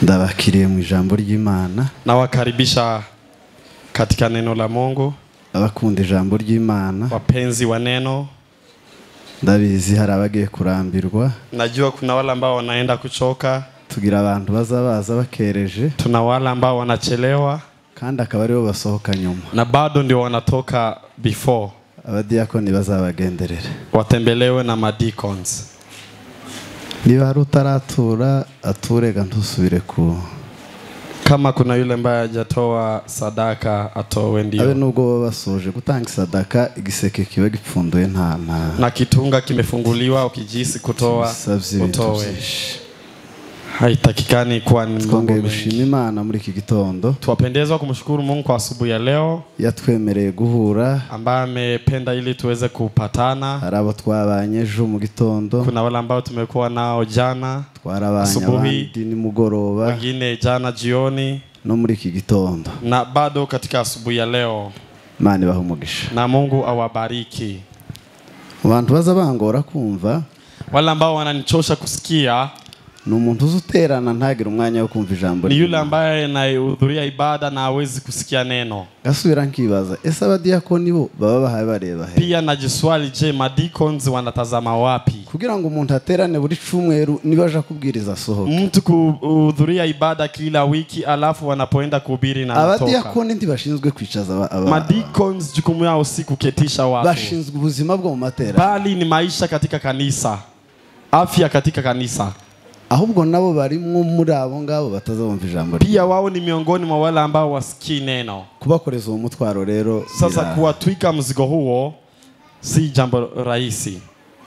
Ndabakiriye mu ijambo ry'Imana. Nawakaribisha katika neno la Mungu. Abakunda ijambo ry'Imana. Wapenzi wa neno. Ndabizi hari abagiye kurambirwa. Najua kuna wale ambao wanaenda kuchoka. Tugira abantu bazabaza bakereje. Tuna wale ambao wanachelewa. Kandi akaba aribo basohoka nyuma. Na bado ndio wanatoka before. Abadiakoni bazabagenderera. Watembelewe na madicons. Niba hari utaratura aturega ntusubire ku. Kama kuna yule ambaye hajatoa sadaka atowe ndio. Abe nubwo basoje gutanga sadaka igiseke kiba gipfunduye nta na kitunga kimefunguliwa ukijisi kutoa utowe. Haitakikani kuwa ni mambo mengi. Gushima Imana muri iki gitondo. Tuwapendezwa kumshukuru Mungu kwa asubuhi ya leo. Yatwemereye guhura. Ambaye amependa ili tuweze kupatana. Hari abo twabanye ejo mu gitondo. Kuna wale ambao tumekuwa nao jana. Twarabanye abandi nimugoroba. Wengine jana jioni. No muri iki gitondo. Na bado katika asubuhi ya leo. Imana ibahe umugisha. Na Mungu awabariki. Abantu baza bangora kumva. Wale ambao wananichosha kusikia. Ni umuntu uzuterana ntagira umwanya wo kumva ijambo. Ni yule ambaye anahudhuria ibada na hawezi kusikia neno. Gasubira nkibaza ese abadiakoni bo baba bahaye bareba he? Pia najiswali, je, madicons wanatazama wapi? Kugira ngo umuntu aterane buri cyumweru nibaje kubwiriza asohoke. Mtu kuhudhuria ibada kila wiki alafu wanapoenda kuhubiri na anatoka. Abadiakoni ntibashinzwe kwicaza aba. Madicons jukumu yao si kuketisha watu. Bashinzwe ubuzima bwo mu materaniro. Bali ni maisha katika kanisa. Afya katika kanisa. Ahubwo nabo barimwo muri abo ngabo batazabumva ijambo. Pia wao ni miongoni mwa wale ambao wasikii neno. Kubakoreza uwo mutwaro rero. Sasa kuwatwika mzigo huo si jambo rahisi.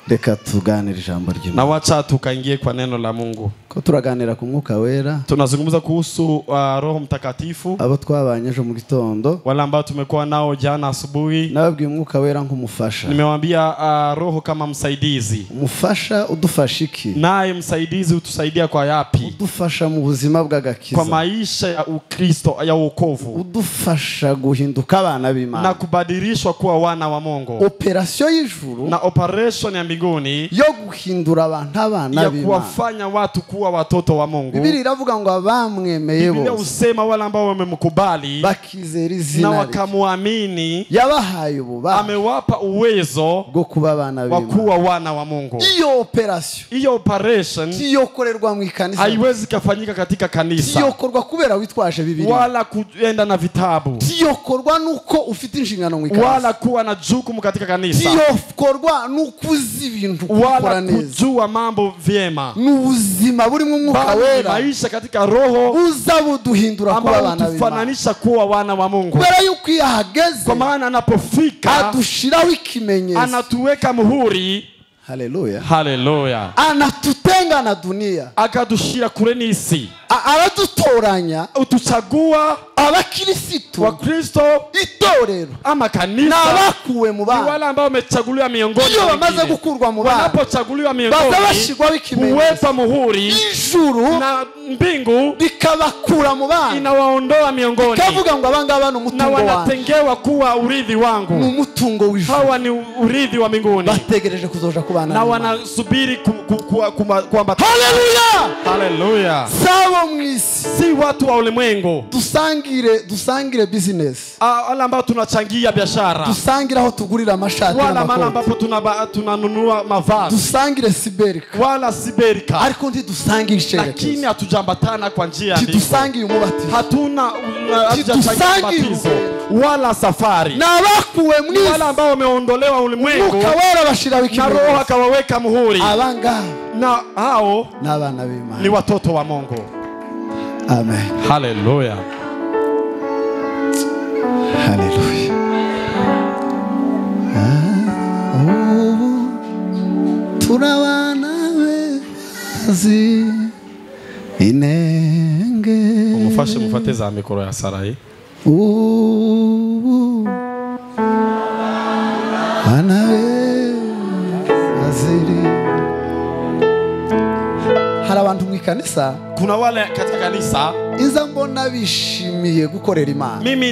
Reka tuganire ijambo ry'Imana. Na wacha tukaingie kwa neno la Mungu. Ko turaganira ku mwuka wera. Tunazungumza kuhusu Roho Mtakatifu. Abo twabanye ejo mu gitondo. Wale ambao tumekuwa nao jana asubuhi. Nababwiye umwuka wera nk'umufasha. Nimewaambia Roho kama msaidizi. Umufasha udufasha iki? Naye msaidizi utusaidia kwa yapi? Udufasha mu buzima bw'agakiza. Kwa maisha ya Ukristo ya wokovu. Udufasha guhinduka abana b'Imana. Na kubadilishwa kuwa wana wa Mungu. Operation y'ijuru. Na operation ya mbinguni yo guhindura abantu abana b'Imana. Ya kuwafanya watu kuwa watoto wa Mungu. Biblia iravuga ngo abamwemeye bose. Biblia usema wale ambao wamemkubali bakizera izina na wakamuamini, yabahaye ububasha. Amewapa uwezo bwo kuba abana b'Imana, wa kuwa wana wa Mungu. Iyo operation, iyo operation tiyokorerwa mu ikanisa, haiwezi kafanyika katika kanisa. Tiyokorwa kubera witwaje Biblia, wala kuenda na vitabu. Tiyokorwa nuko ufite inshingano mu ikanisa, wala kuwa na jukumu katika kanisa. Tiyokorwa nuko uzi ibintu wala kujua mambo vyema. N'ubuzima burimo umwuka wera, maisha katika roho uza buduhindura kuba abana b'Imana, tufananisha kuwa wana wa Mungu. Kubera yuko iyo ahageze, kwa maana anapofika adushiraho ikimenyetso, anatuweka muhuri. Haleluya, haleluya. Anatutenga na dunia, akadushira kure n'isi, aradutoranya, utuchagua abakristo wa Kristo, itorero ama kanisa, n'abakuwe mu bantu, wale ambao wamechaguliwa miongoni. Iyo bamaze gukurwa mu bantu, wanapochaguliwa miongoni, bazabashirwaho ikimenyetso, huwekwa muhuri. Ijuru na mbingu rikabakura mu bantu, inawaondoa miongoni, ikavuga ngo abangaba ni umutungo na wanjye, wanatengewa kuwa urithi wangu, ni umutungo w'ijuru. Hawa ni urithi wa mbinguni, bategereje kuzoja kubana na wanasubiri kuambatana. Haleluya, haleluya. Sawa mwisi, si watu wa ulimwengu. Dusangire business, wale ambao tunachangia biashara, dusangire aho tugurira amashati, wala maana ambapo tunanunua mavazi, dusangire Siberika, wala Siberika, ariko ntidusangire icyerekezo, lakini hatujambatana kwa njia, ntidusangire umubatizo, hatuna ubatizo wala safari. Na abakuwe mwisi, wale ambao wameondolewa ulimwengu, umwuka wera bashiraho ikimenyetso, na Roho akawaweka muhuri. Abangaba na hao n'abana b'Imana, ni watoto wa Mungu. Amen, haleluya, haleluya. Ubu turabana bazi inenge. Umufashe mufate za mikoro ya Sarai. Ubu bana baziri. Hari abantu mu ikanisa, kuna wale katika kanisa Inza mbona bishimiye gukorera Imana. Mimi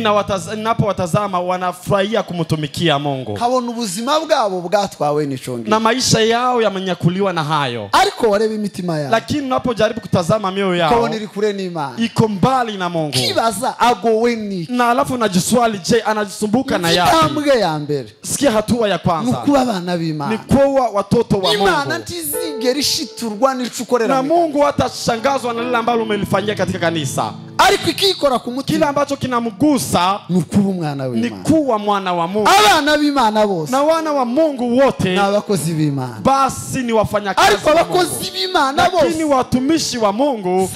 ninapowatazama wanafurahia kumtumikia Mungu. Kabona ubuzima bwabo bwatwawe n'icongi. Na maisha yao yamenyakuliwa na hayo. Ariko wareba imitima yao. Lakini unapojaribu kutazama mioyo yao, kabona iri kure n'Imana. Iko mbali na Mungu. Kibaza agowe ni. Na alafu unajiswali, je, anajisumbuka na yapi? Intambwe ya mbere. Sikia hatua ya kwanza. Ni kuba abana b'Imana. Ni kuwa watoto wa Mungu. Imana ntizigera ishiturwa n'icukorera. Na Mungu hatashangazwa na lile ambalo umelifanyia katika kanisa. Ariko ikikora ku mutima, kile ambacho kinamgusa ni kuba umwana w'Imana. Ni kuwa mwana wa Mungu. Abana b'Imana bose na wana wa Mungu wote ni abakozi b'Imana. Basi ni wafanyakazi. Ariko abakozi b'Imana bose, lakini watumishi wa Mungu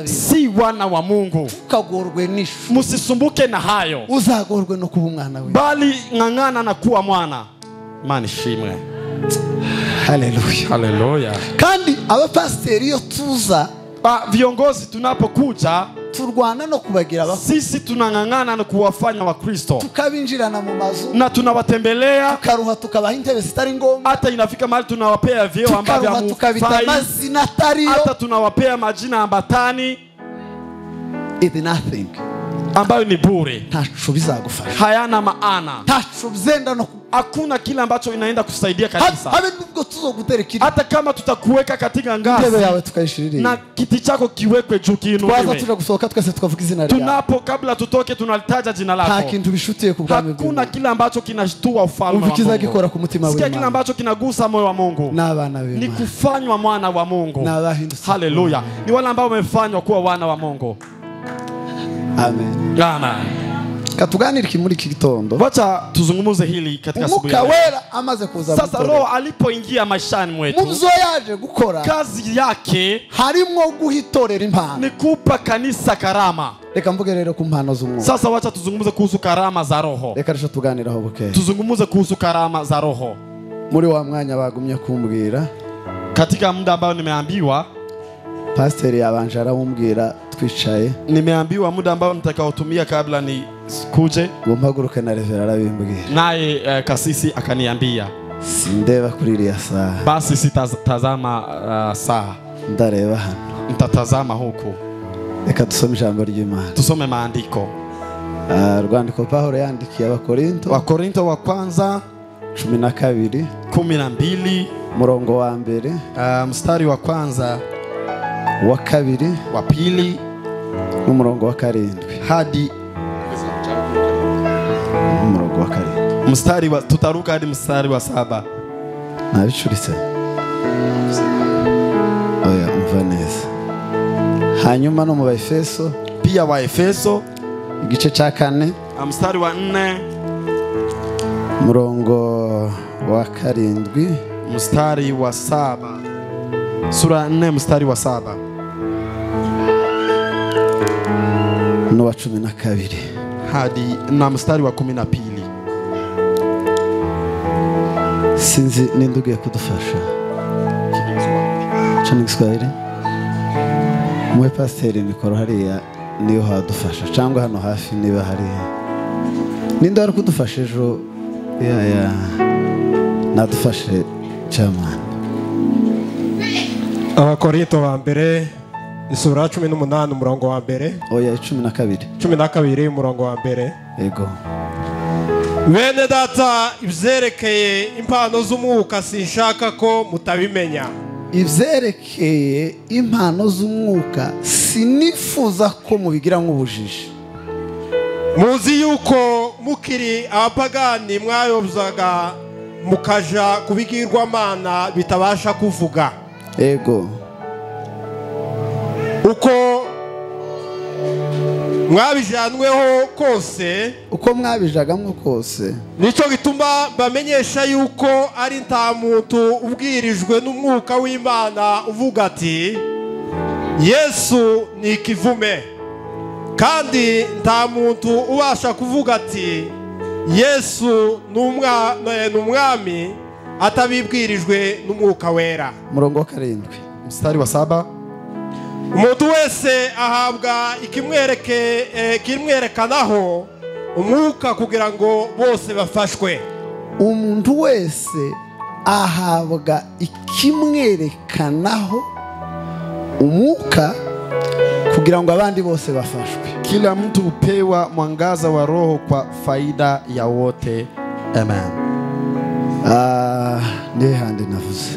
si wana wa Mungu. Tukagorwe n'ishu. Msisumbuke na hayo. Uzagorwe no kuba umwana w'Imana. Bali ng'ang'ana na kuwa mwana. Imana ishimwe. Haleluya. Haleluya. Kandi abapasteri iyo tuza, viongozi tunapokuja, turwana no kubagira abakristo. Sisi tunang'ang'ana na kuwafanya Wakristo. Tukabinjirana mu mazu na tunawatembelea, tukaruha tukabaha intebe zitari ngombwa. Hata inafika mahali tunawapea vyeo ambavyo hamufai, tukabita amazina atariyo, hata tunawapea majina ambatani. It nothing, ambayo ni bure. Ntaco bizagufasha. Hayana maana. Ntaco bizenda no, hakuna kile ambacho inaenda kusaidia kanisa. Habe nubwo tuzoguterekira. Hata kama tutakuweka katika ngazi, intebe yawe tukayishirira, na kiti chako kiwekwe juu kiinuliwe. Twaza tuja gusohoka twese tukavuga izina ryawe. Tunapo kabla tutoke tunalitaja jina lako. Nta kintu bishutiye ku bwami bw'Imana. Hakuna kile ambacho kinashtua ufalme wa Mungu. Gikora ku mutima Sikia w'Imana. kile ambacho kinagusa moyo wa Mungu. N'abana b'Imana. Ni kufanywa mwana wa Mungu. N'abahindutse. Haleluya. Ni wale ambao wamefanywa kuwa wana wa Mungu. Amen. Amen. Katuganire muri iki gitondo. Wacha tuzungumuze hili katika asubuhi. Umwuka wera amaze kuza. Sasa Roho alipoingia maishani mwetu, mubyo yaje gukora, kazi yake harimo guhitorera impano, ni kupa kanisa karama. Reka mvuge rero ku mpano z'umwuka. Sasa wacha tuzungumuze kuhusu karama za Roho. Reka rero tuganiraho buke. Tuzungumuze kuhusu karama za Roho. Muri wa mwanya bagumye kumbwira, katika muda ambao nimeambiwa, pastor yabanje arawumbwira twicaye. Nimeambiwa muda ambao nitakaotumia kabla ni kuje. Ngo na revera arabimbwira. Naye kasisi akaniambia. Sindeba kuri iriya saha. Basi sitazama saa. Ndareba hano. Nitatazama huku. Reka dusome ijambo ry'Imana. Tusome maandiko. Rwandiko Paulo yandikiye Abakorinto. Wakorinto wa kwanza 12 12 murongo wa mbere, mstari wa kwanza, wa kabiri, wa pili n'umurongo wa karindwi hadi umurongo wa karindwi. Mstari wa tutaruka hadi mstari wa 7. Nabicuritse. Oya umva neza. Hanyuma no mu Baefeso, pia wa Efeso igice cha 4, mstari wa 4, murongo wa karindwi, mstari wa 7. Sura 4 mstari wa 7 n'uwa 12 hadi na mstari wa 12. Sinzi nindugiye kudufasha. Chana Kiswahili. Mwe pasiteri mikoro hariya niyo hadufasha cyangwa hano hafi niba hariya. Ninde ari kudufasha ejo ya nadufashe chairman. Abakorinto ba mbere isura 18 umurongo wa mbere. Oya 12. 12 umurongo wa mbere. Yego. Bene data, ibyerekeye impano z'umwuka sinshaka ko mutabimenya. Ibyerekeye impano z'umwuka sinifuza ko mubigira nk'ubujiji. Muzi yuko mukiri abapagani mwayobyaga mukaja kubigirwamana bitabasha kuvuga. Ego. Uko mwabijanweho kose, uko mwabijagamwo kose, nico gituma bamenyesha yuko ari nta muntu ubwirijwe n'umwuka w'Imana uvuga ati Yesu ni ikivume, kandi nta muntu ubasha kuvuga ati Yesu ni umwami atabibwirijwe n'umwuka wera. Murongo wa 7 mstari wa 7. Umuntu wese ahabwa ikimwerekanaho umwuka kugira ngo bose bafashwe. Umuntu wese ahabwa ikimwerekanaho umwuka kugira Kugira ngo abandi bose bafashwe. Kila mtu hupewa mwangaza wa roho kwa faida ya wote. Amen. Ndiye handi navuze.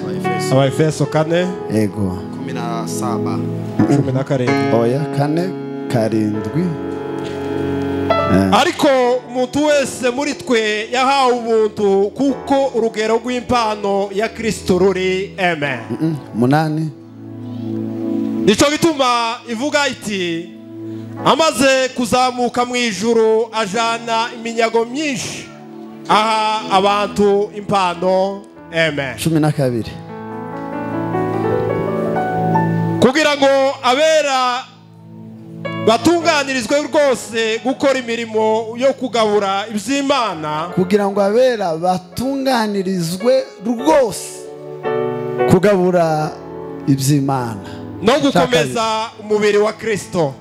Abaefeso 4 Ego 17 17. Oya 4 7. Ariko umuntu wese muri twe yahawe ubuntu kuko urugero rw'impano ya Kristo ruri. Amen. 8. Nico gituma ivuga iti amaze kuzamuka mu ijuru ajana iminyago myinshi aha abantu impano. Amen. 12. Kugira ngo abera batunganirizwe rwose gukora imirimo yo kugabura iby'Imana, kugira ngo abera batunganirizwe rwose kugabura iby'Imana no gukomeza umubiri wa Kristo.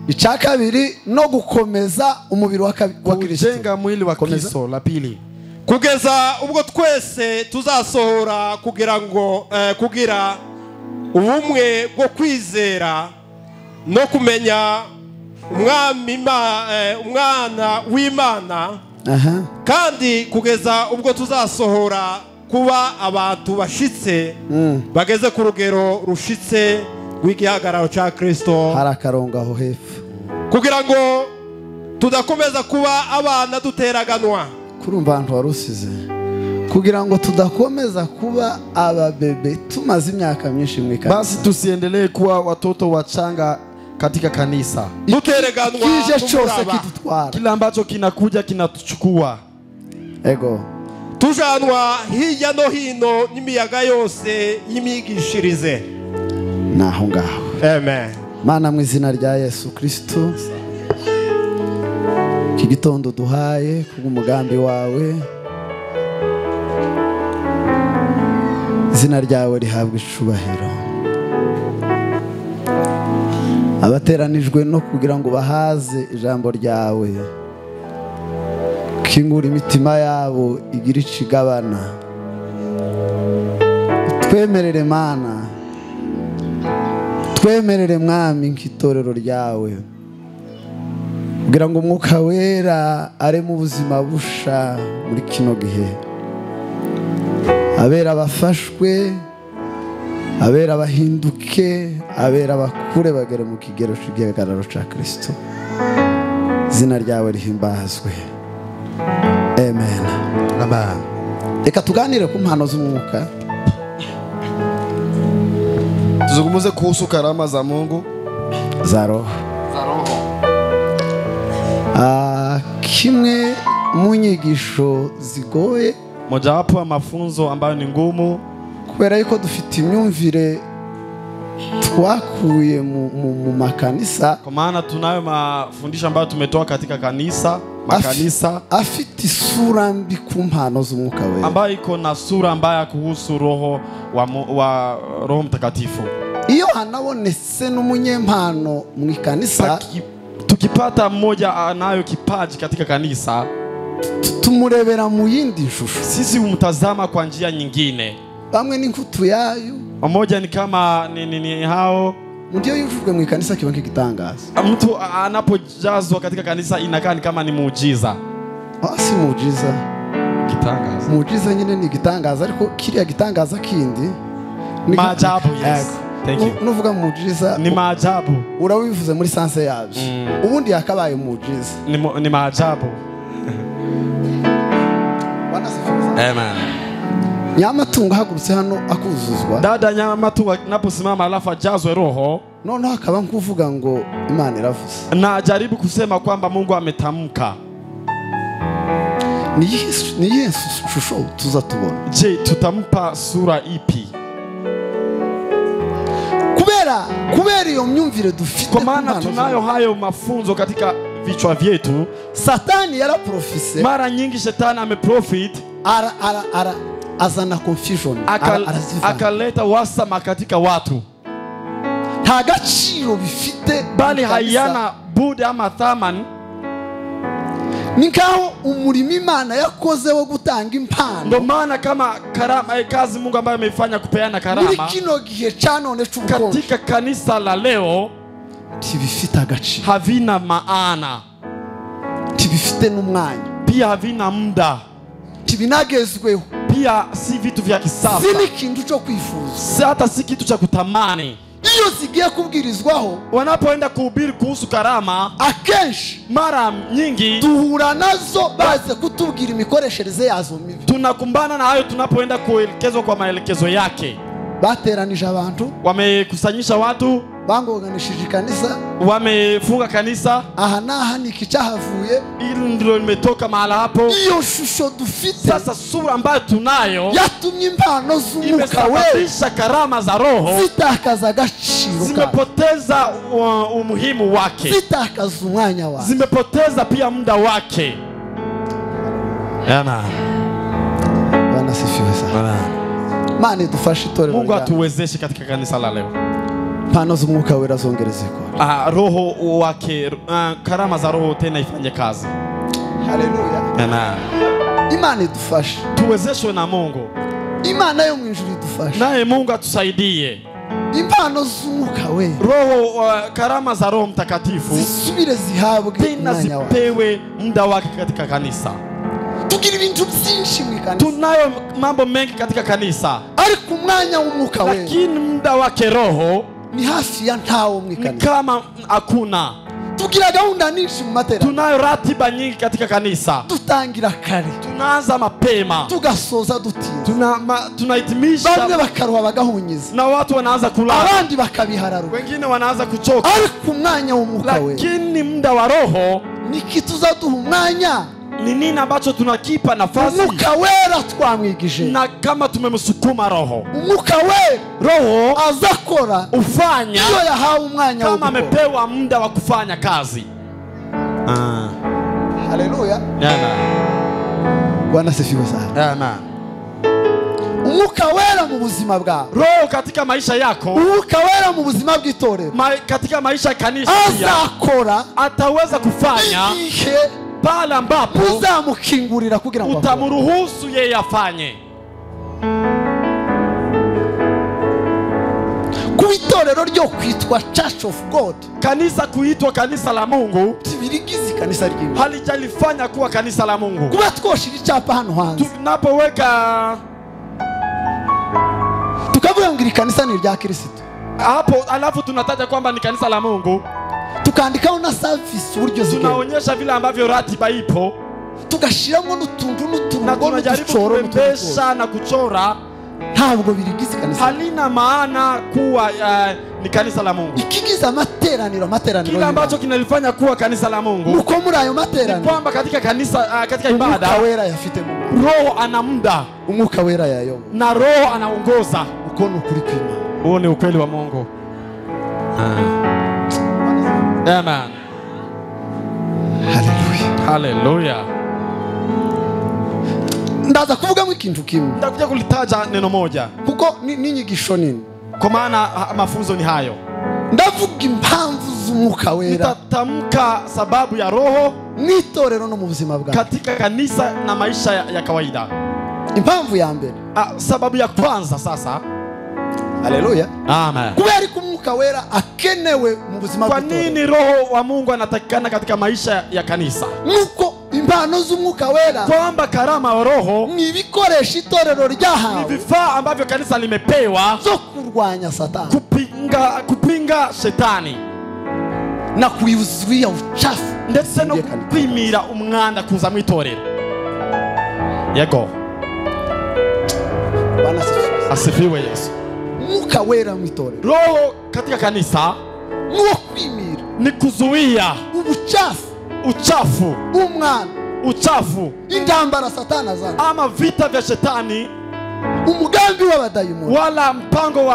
Icya kabiri, no gukomeza umubiri wa Kristo, kujenga mwili wa Kristo. La pili, kugeza ubwo twese tuzasohora kugira ngo kugira ubumwe bwo kwizera no kumenya umwami umwana w'Imana, kandi kugeza ubwo tuzasohora kuba abantu bashitse bageze ku rugero rushitse rw'igihagararo cya Kristo. Hari akarongo aho hepfo, kugira ngo tudakomeza kuba abana duteraganwa. Kurumva abantu warusize, kugira ngo tudakomeza kuba ababebe tumaze imyaka myinshi mu ikanisa. Basi tusiendelee kuwa watoto wachanga katika kanisa. Dutereganwa kije cyose kidutwara, kila ambacho kinakuja kinatuchukua. Ego tujanwa hirya no hino n'imiyaga yose y'imyigishirize. Naho ngaho. Amen. Mana mu izina rya Yesu Kristo, iki gitondo duhaye kubw'umugambi wawe, izina ryawe rihabwe icubahiro. Abateranijwe no kugira ngo bahaze ijambo ryawe, kingura imitima yabo igira icigabana. Twemerere Mana, twemerere Mwami nk'itorero ryawe, kugira ngo umwuka wera are mu buzima busha muri kino gihe. Abera bafashwe, abera bahinduke, abera bakure bagere mu kigero cy'igihagararo cya Kristo. Izina ryawe rihimbazwe. Amen. Amen. Reka tuganire ku mpano z'umwuka. Tuzungumze kuhusu karama za Mungu, za roho. Za roho. Kimwe mu nyigisho zigoye, mojawapo ya mafunzo ambayo ni ngumu, kubera yuko dufite imyumvire twakuye mu makanisa, kwa maana tunayo mafundisho ambayo tumetoa katika kanisa, makanisa afite isura mbi ku mpano z'umwuka wera, ambayo iko na sura mbaya kuhusu roho wa Roho Mtakatifu. Iyo hanabonetse n'umunyempano mu ikanisa, tukipata mmoja anayo kipaji katika kanisa, tumurebera mu yindi shusho. Sisi humtazama kwa njia nyingine. Bamwe ni nkutu yayo, mmoja ni kama ni hao. Ndio yujujwe mu ikanisa kiba kigitangaza. Mtu anapojazwa katika kanisa inakaa ni kama ni muujiza. Si muujiza. Gitangaza. Muujiza nyine ni gitangaza, ariko kiriya gitangaza kindi ni maajabu. Yes. Thank you. Nuvuga muujiza ni maajabu. Urabivuze muri sanse yabyo. Ubundi yakabaye muujiza. Ni maajabu. Amen. Nyamatungo hagurutse hano akuzuzwa. Dada Nyamatungo anaposimama alafu ajazwe roho, noneho akaba nkuvuga ngo Imana iravuze, na ajaribu kusema kwamba Mungu ametamka. Ni Yesu shusho tuzatubona. Je, tutampa sura ipi? Kubera iyo myumvire dufite, kwa maana tunayo hayo mafunzo katika vichwa vyetu. Satani yaraprofise. Mara nyingi shetani ameprofit, azana confusion, akaleta wasama katika watu. Nta gaciro bifite, bali hayana budi ama thamani. Ni nkaho umurimo Imana yakoze wo gutanga impano. Ndio maana kama karama, kazi Mungu ambayo ameifanya kupeana karama muri kino gihe ca none c'ubukonje, katika kanisa la leo Ntibifite agaciro. Havina maana. Ntibifite n'umwanya. Pia havina muda. Ntibinagezweho. Pia si vitu vya kisasa. Si n'ikintu cyo kwifuza. Hata si kitu cha kutamani. Iyo zigiye kubwirizwaho, wanapoenda kuhubiri kuhusu karama, akenshi mara nyingi duhura nazo baze kutubwira imikoreshereze yazo mibi. Tunakumbana na hayo tunapoenda kuelekezwa kwa maelekezo yake. Bateranije abantu, wamekusanyisha watu, bangoganishije ikanisa, wamefunga kanisa. Aha naha ni kicahavuye, ili ndilo limetoka mahala hapo. Iyo shusho dufite sasa, sura ambayo tunayo yatumye impano z'umwuka wera imesababisha karama za roho zitakaza agaciro, zimepoteza umuhimu wake, zitakaza umwanya wake, zimepoteza pia muda wake. Amen. Bwana asifiwe sana. Mana idufashe itorero. Mungu atuwezeshe katika kanisa la leo. Impano z'umwuka wera zongere zikora. Roho wake, karama za roho tena ifanye kazi. Haleluya. Amen. Imana idufashe. Tuwezeshwe na Mungu. Imana yo mu ijuru idufashe. Naye Mungu atusaidie. Impano z'umwuka wera, roho, karama za Roho Mtakatifu zisubire zihabwe tena zipewe muda wake katika kanisa. Tugira ibintu byinshi mu kanisa. Tunayo mambo mengi katika kanisa. Ariko umwanya w'umwuka wera, lakini muda wake roho ni hafi ya ntawo mu kanisa. Ni kama hakuna. Tugira gahunda nyinshi mu materaniro. Tunayo ratiba nyingi katika kanisa. Dutangira kare. Tunaanza mapema. Tugasoza dutinze. Tunahitimisha. Bamwe bakaruha bagahunyiza. Na watu wanaanza kulala. Abandi bakabihararuka. Wengine wanaanza kuchoka. Ariko umwanya w'umwuka wera, lakini muda wa roho ni kituzaduha umwanya. Ni nini ambacho tunakipa nafasi? Umwuka wera twamwigije. Na kama tumemsukuma roho, umwuka wera roho azakora ufanya iyo yahawe umwanya kama amepewa muda wa kufanya kazi. Haleluya. Amen. Bwana asifiwe sana. Amen. Umwuka wera mu buzima bwawe, roho katika maisha yako, umwuka wera mu buzima bw'itorero, katika maisha ya kanisa, azakora, ataweza kufanya igihe pale ambapo uzamukingurira kugira ngo utamruhusu yeye afanye. Ku itorero ryo kwitwa Church of God, kanisa kuitwa kanisa la Mungu, tibirigize kanisa ry'Imana, halijalifanya kuwa kanisa la Mungu. Kuba twoshira icyapa hano hanze, tunapoweka tukavuga ngo iri kanisa ni irya Kristo hapo, alafu tunataja kwamba ni kanisa la Mungu, tukandikaho na service uburyo zigenda, tunaonyesha vile ambavyo ratiba ipo, tugashiramo n'utuntu na tunajaribu kurembesha na kuchora. Ntabwo birigize kanisa, halina maana kuwa ni kanisa la Mungu. Ikigiza materaniro, kile ambacho kinalifanya kuwa kanisa la Mungu, nuko muri ayo materaniro ni kwamba katika kanisa, katika ibada, umwuka wera yafite Mungu, roho ana muda, umwuka wera yayoboye na roho anaongoza. Uko ni ukuri kw'Imana. Huo ni ukweli wa Mungu. Amen. Haleluya. Haleluya. Ndaza kuvuga mu ikintu kimwe. Ndakuja kulitaja neno moja. Kuko ni inyigisho nini? Kwa maana mafunzo ni hayo. Ndavuga impamvu z'umwuka wera. Nitatamka sababu ya roho n'itorero no mu buzima bwawe, katika kanisa na maisha ya kawaida. Impamvu ya mbere, sababu ya kwanza sasa. Haleluya. Amen. Kubera ko umwuka wera akenewe mu buzima Kwa bw'itorero. nini roho wa Mungu anatakikana katika maisha ya kanisa? Nuko impano z'umwuka wera, kwamba karama ya roho ni ibikoresho itorero ryahawe, ni vifaa ambavyo kanisa limepewa zo kurwanya Satani, kupinga shetani na kuizuia uchafu, ndetse no kwimira umwanda kuza mu itorero. Yego. Bwana asifiwe Yesu. Umwuka wera mu itorero, roho katika kanisa nuwo kwimira, ni kuzuia ubuchafu, uchafu, umwana, uchafu, intambara Satani azana, ama vita vya shetani, umugambi w'abadayimoni, wala mpango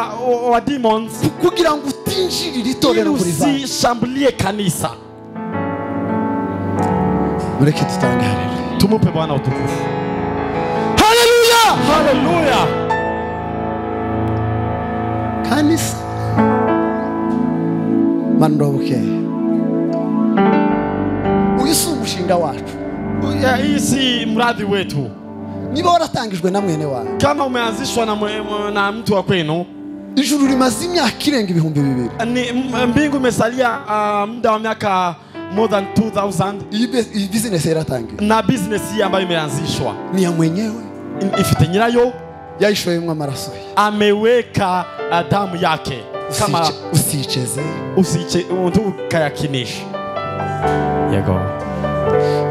wa demons, kugira ngo utinjirire itorero ili usishambulie kanisa. Mureke tutange haleluya. Tumupe Bwana utukufu. Haleluya. Haleluya. Kanisa mandobuke, uyu si umushinga wacu. Hii si mradi wetu. Niba waratangijwe na mwene wawe, kama umeanzishwa na mtu wa kwenu, Ijuru rimaze imyaka irenga 2000. Ni mbingu imesalia muda wa miaka more than 2000. Iyi business iratangiye. Na business hii ambayo imeanzishwa ni ya mwenyewe. Ifite nyirayo. Yayishoyemwo amaraso ye. Ameweka damu yake. Kama usicheze. Usiche ukayakinisha. Yego.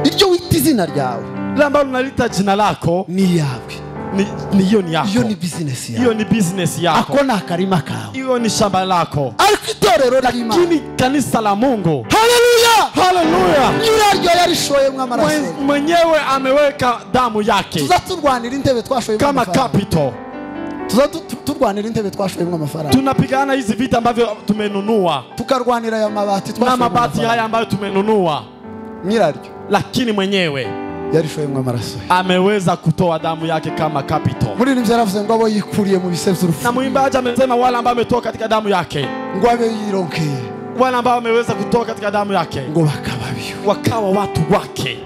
Iryo wita izina ryawe. Lile ambalo unalita jina lako ni yawe. Ni hiyo ni yako. Hiyo ni business yako. Hiyo ni business yako. Akona akarima kawe. Hiyo ni shamba lako. Ariko itorero ry'Imana. Lakini kanisa la Mungu. Haleluya! Haleluya! Nyiraryo yarishoyemwo amaraso. Mwenyewe ameweka damu yake. Tuzaturwanira intebe twashoyemwo kama capital. Tuzaturwanira intebe twashoyemwo amafaranga. Tunapigana hizi vita ambavyo tumenunua. Tukarwanira ya mabati twashoyemwo. Na mabati haya ambayo tumenunua. Nyiraryo. Lakini mwenyewe yarishoyemwo amaraso. Ameweza kutoa damu yake kama capital. Muririmbyi yaravuze ngo abo yikuriye mu bise by'urupfu. Na mwimbaji amesema wale ambao ametoka katika damu yake. Ngo abe yironkeye. Wale ambao wameweza kutoka katika damu yake. Ngo bakaba biwe. Wakawa watu wake.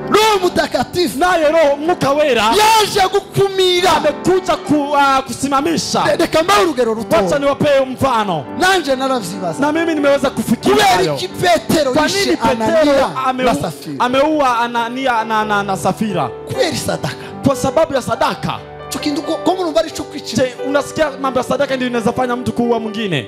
Roho Mtakatifu naye Roho Mwuka Wera yaje gukumira. Amekuja kusimamisha. Reka mbahe urugero ruto. Wacha niwape mfano. Nanje naravyibaza. Na mimi nimeweza kufikiria hayo. Kubera iki Petero yishe Anania na Safira? Ameua Anania na Safira. Kubera sadaka. Kwa sababu ya sadaka. Tukindu ko murumva ari cyo kwicira. Unasikia mambo ya sadaka ndio inaweza fanya mtu kuua mwingine.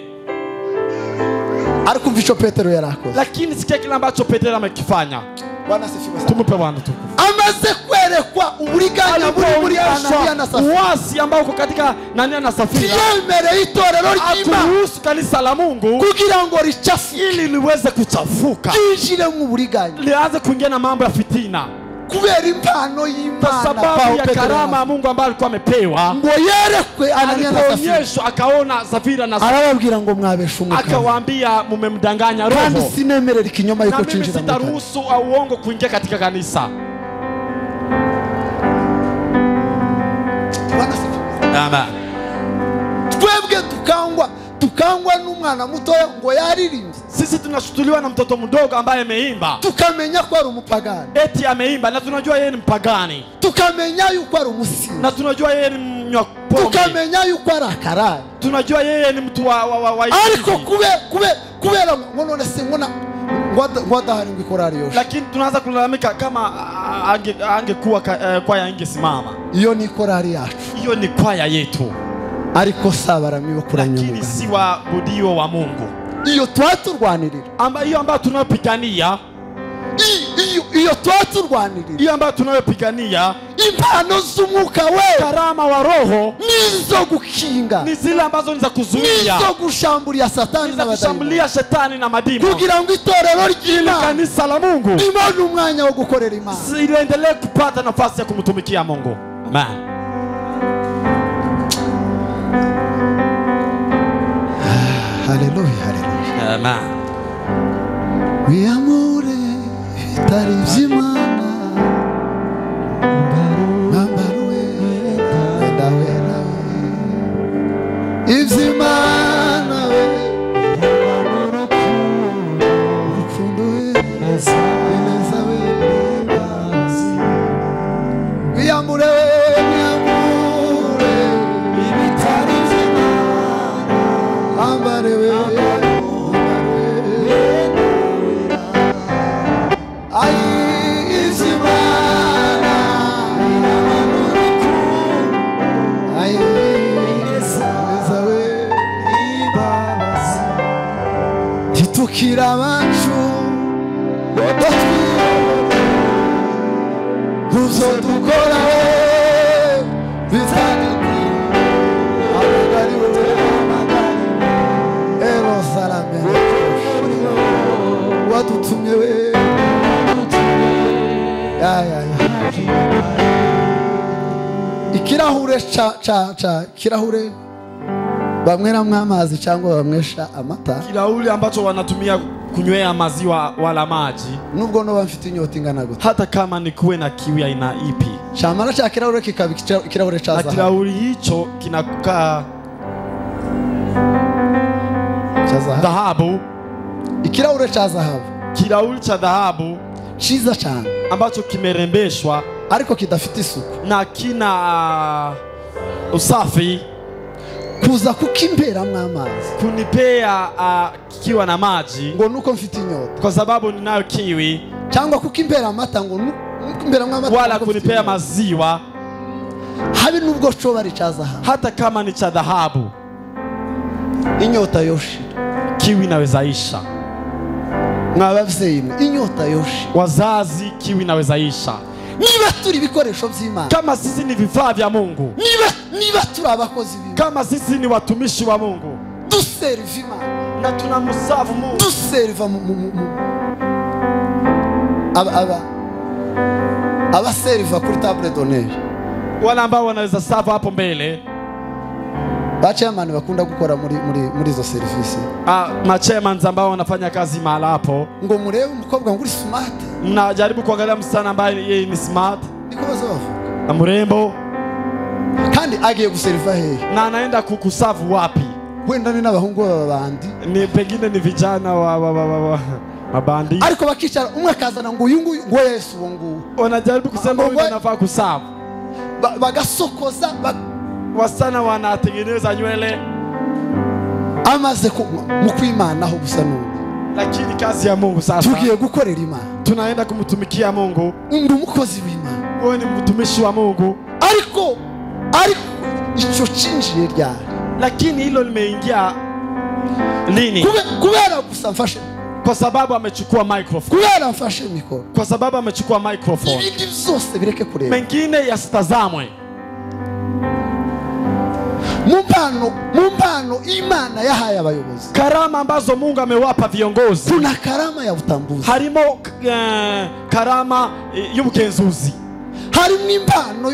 Ariko umva ico Petero yarakoze. Lakini sikia kile ambacho Petero amekifanya. Bwana asifiwe sana. Tumupe Bwana tukufu. Amaze kwerekwa uburiganya buri muri Anania na Safira. Uasi ambao uko katika Anania na Safira. Yemereye itorero ry'Imana. Akuruhusu kanisa la Mungu kugira ngo richafuke ili liweze kuchafuka. Ryinjire mu buriganya. Lianze kuingia na mambo ya fitina. Kubera impano y'Imana. Kwa sababu ya karama ya Mungu ambayo alikuwa amepewa. Ngo yerekwe Anania na Safira. Alipoonyeshwa akaona Safira na Safira. Arababwira ngo mwabesha umwuka. Akawaambia mmemdanganya Roho. Kandi sinemerera ikinyoma yuko cinjira mu kanisa. Sitaruhusu uongo kuingia katika kanisa. Bwana asifiwe. Amen. Twebwe tukangwa n'umwana mutoya ngo yaririmbye. Sisi tunashutuliwa na mtoto mdogo ambaye ameimba. Tukamenya ko ari umupagani. Eti ameimba na tunajua yeye ni mpagani. Tukamenya yuko ari umusinzi. Na tunajua yeye ni mnywa pombe. Tukamenya yuko ari akarani. Tunajua yeye ni mtu wa ariko kubera ngo none se ngona ngo adahari ngo ikorari yoshe. Lakini tunaanza kulalamika kama angekuwa kwaya ingesimama. Iyo ni korari yacu. Iyo ni kwaya yetu. Ariko sabarami bo kuranya Lakini si wa budio wa Mungu. Iyo twaturwanirira. Hiyo ambayo tunayopigania. Iyo twaturwanirira. Hiyo ambayo tunayopigania. Impano z'umwuka we. Karama wa Roho. Nizo gukinga. Ni zile ambazo ni za kuzuia. Nizo gushambulia satani na kushambulia shetani na madimo. Kugira ngo itorero ry'Imana, kanisa la Mungu, limone umwanya wo gukorera Imana. Liendelee kupata nafasi ya kumtumikia Mungu. Amen. Haleluya, haleluya. Amen. Wiyamure bitari iby'Imana, mwambaro wenda wera we, iby'Imana we, urukundo we, ineza we, wiyamure wiyamure bitari iby'Imana, ambare we. Titukira abacu muzo dukora bitadukira amagari we ero salame wadutumye we ya ya ya ikirahure cha kirahure bamweramwe amazi cyangwa bamwesha amata. Kirahure ambacho wanatumia kunywea maziwa wala maji. Nubwo no bamfite inyota ingana gute. Hata kama ni kuwe na kiu ya aina ipi. Chamara cha kirahure kikaba kirahure cha zahabu. Na kirahure hicho kinakaa cha zahabu. Dhahabu. Ikirahure cha zahabu. Kirahure cha dhahabu chiza cyane ambacho kimerembeshwa ariko kidafite isuku na kina usafi. Kuza kukimperamwo amazi, kunipea kikiwa na maji ngo nuko mfite inyota, kwa sababu ninayo kiwi, cyangwa kukimpera amata ngo nukimpera amata, wala kunipea maziwa, habe nubwo coba ari cha zahabu, hata kama ni cha dhahabu, inyota yoshira. Kiwi inawezaisha. Mwabavyeyi mwe, inyota yoshira. Wazazi, kiwi inawezaisha. Niba turi ibikoresho by'Imana, kama sisi ni vifaa vya Mungu, niba turi abakozi b'Imana, kama sisi ni watumishi wa Mungu, duserva Imana na tunamsavu Mungu, duserva abaserva kuri table d'honneur, wale ambao wanaweza savu hapo mbele, ba chairman bakunda gukora muri izo service, ma chairman ambao wanafanya kazi mahala hapo, ngo murebe umukobwa ngo uri smart, mnajaribu kuangalia msichana ambaye yeye ni smart, niko bazavuga, na mrembo, kandi agiye guserva hehe, na anaenda kukusavu wapi? Wenda ni n'abahungu b'abandi, ni pengine ni vijana wa mabandi, ariko bakicara umwe akazana ngo uyu nguyu ngo Yesu uwo nguwo, wanajaribu kusema huyu anafaa kusavu, bagasokoza, wasichana wanatengeneza nywele, amaze mu kwimanaho gusa none. Lakini kazi ya Mungu sasa, tugiye gukorera Imana, tunaenda kumtumikia Mungu. Ndi umukozi w'Imana, wewe ni mtumishi wa Mungu, ariko ico cinjiye ryari? Lakini hilo limeingia lini? Kubera gusa mfashe, kwa sababu amechukua microphone, kubera mfashe mikoro, kwa sababu amechukua microphone, ibindi byose bireke kureba, mengine yasitazamwe. Mumpano Imana yahaye abayobozi, karama ambazo Mungu amewapa viongozi, kuna karama ya utambuzi, harimo karama y'ubugenzuzi, harimo impano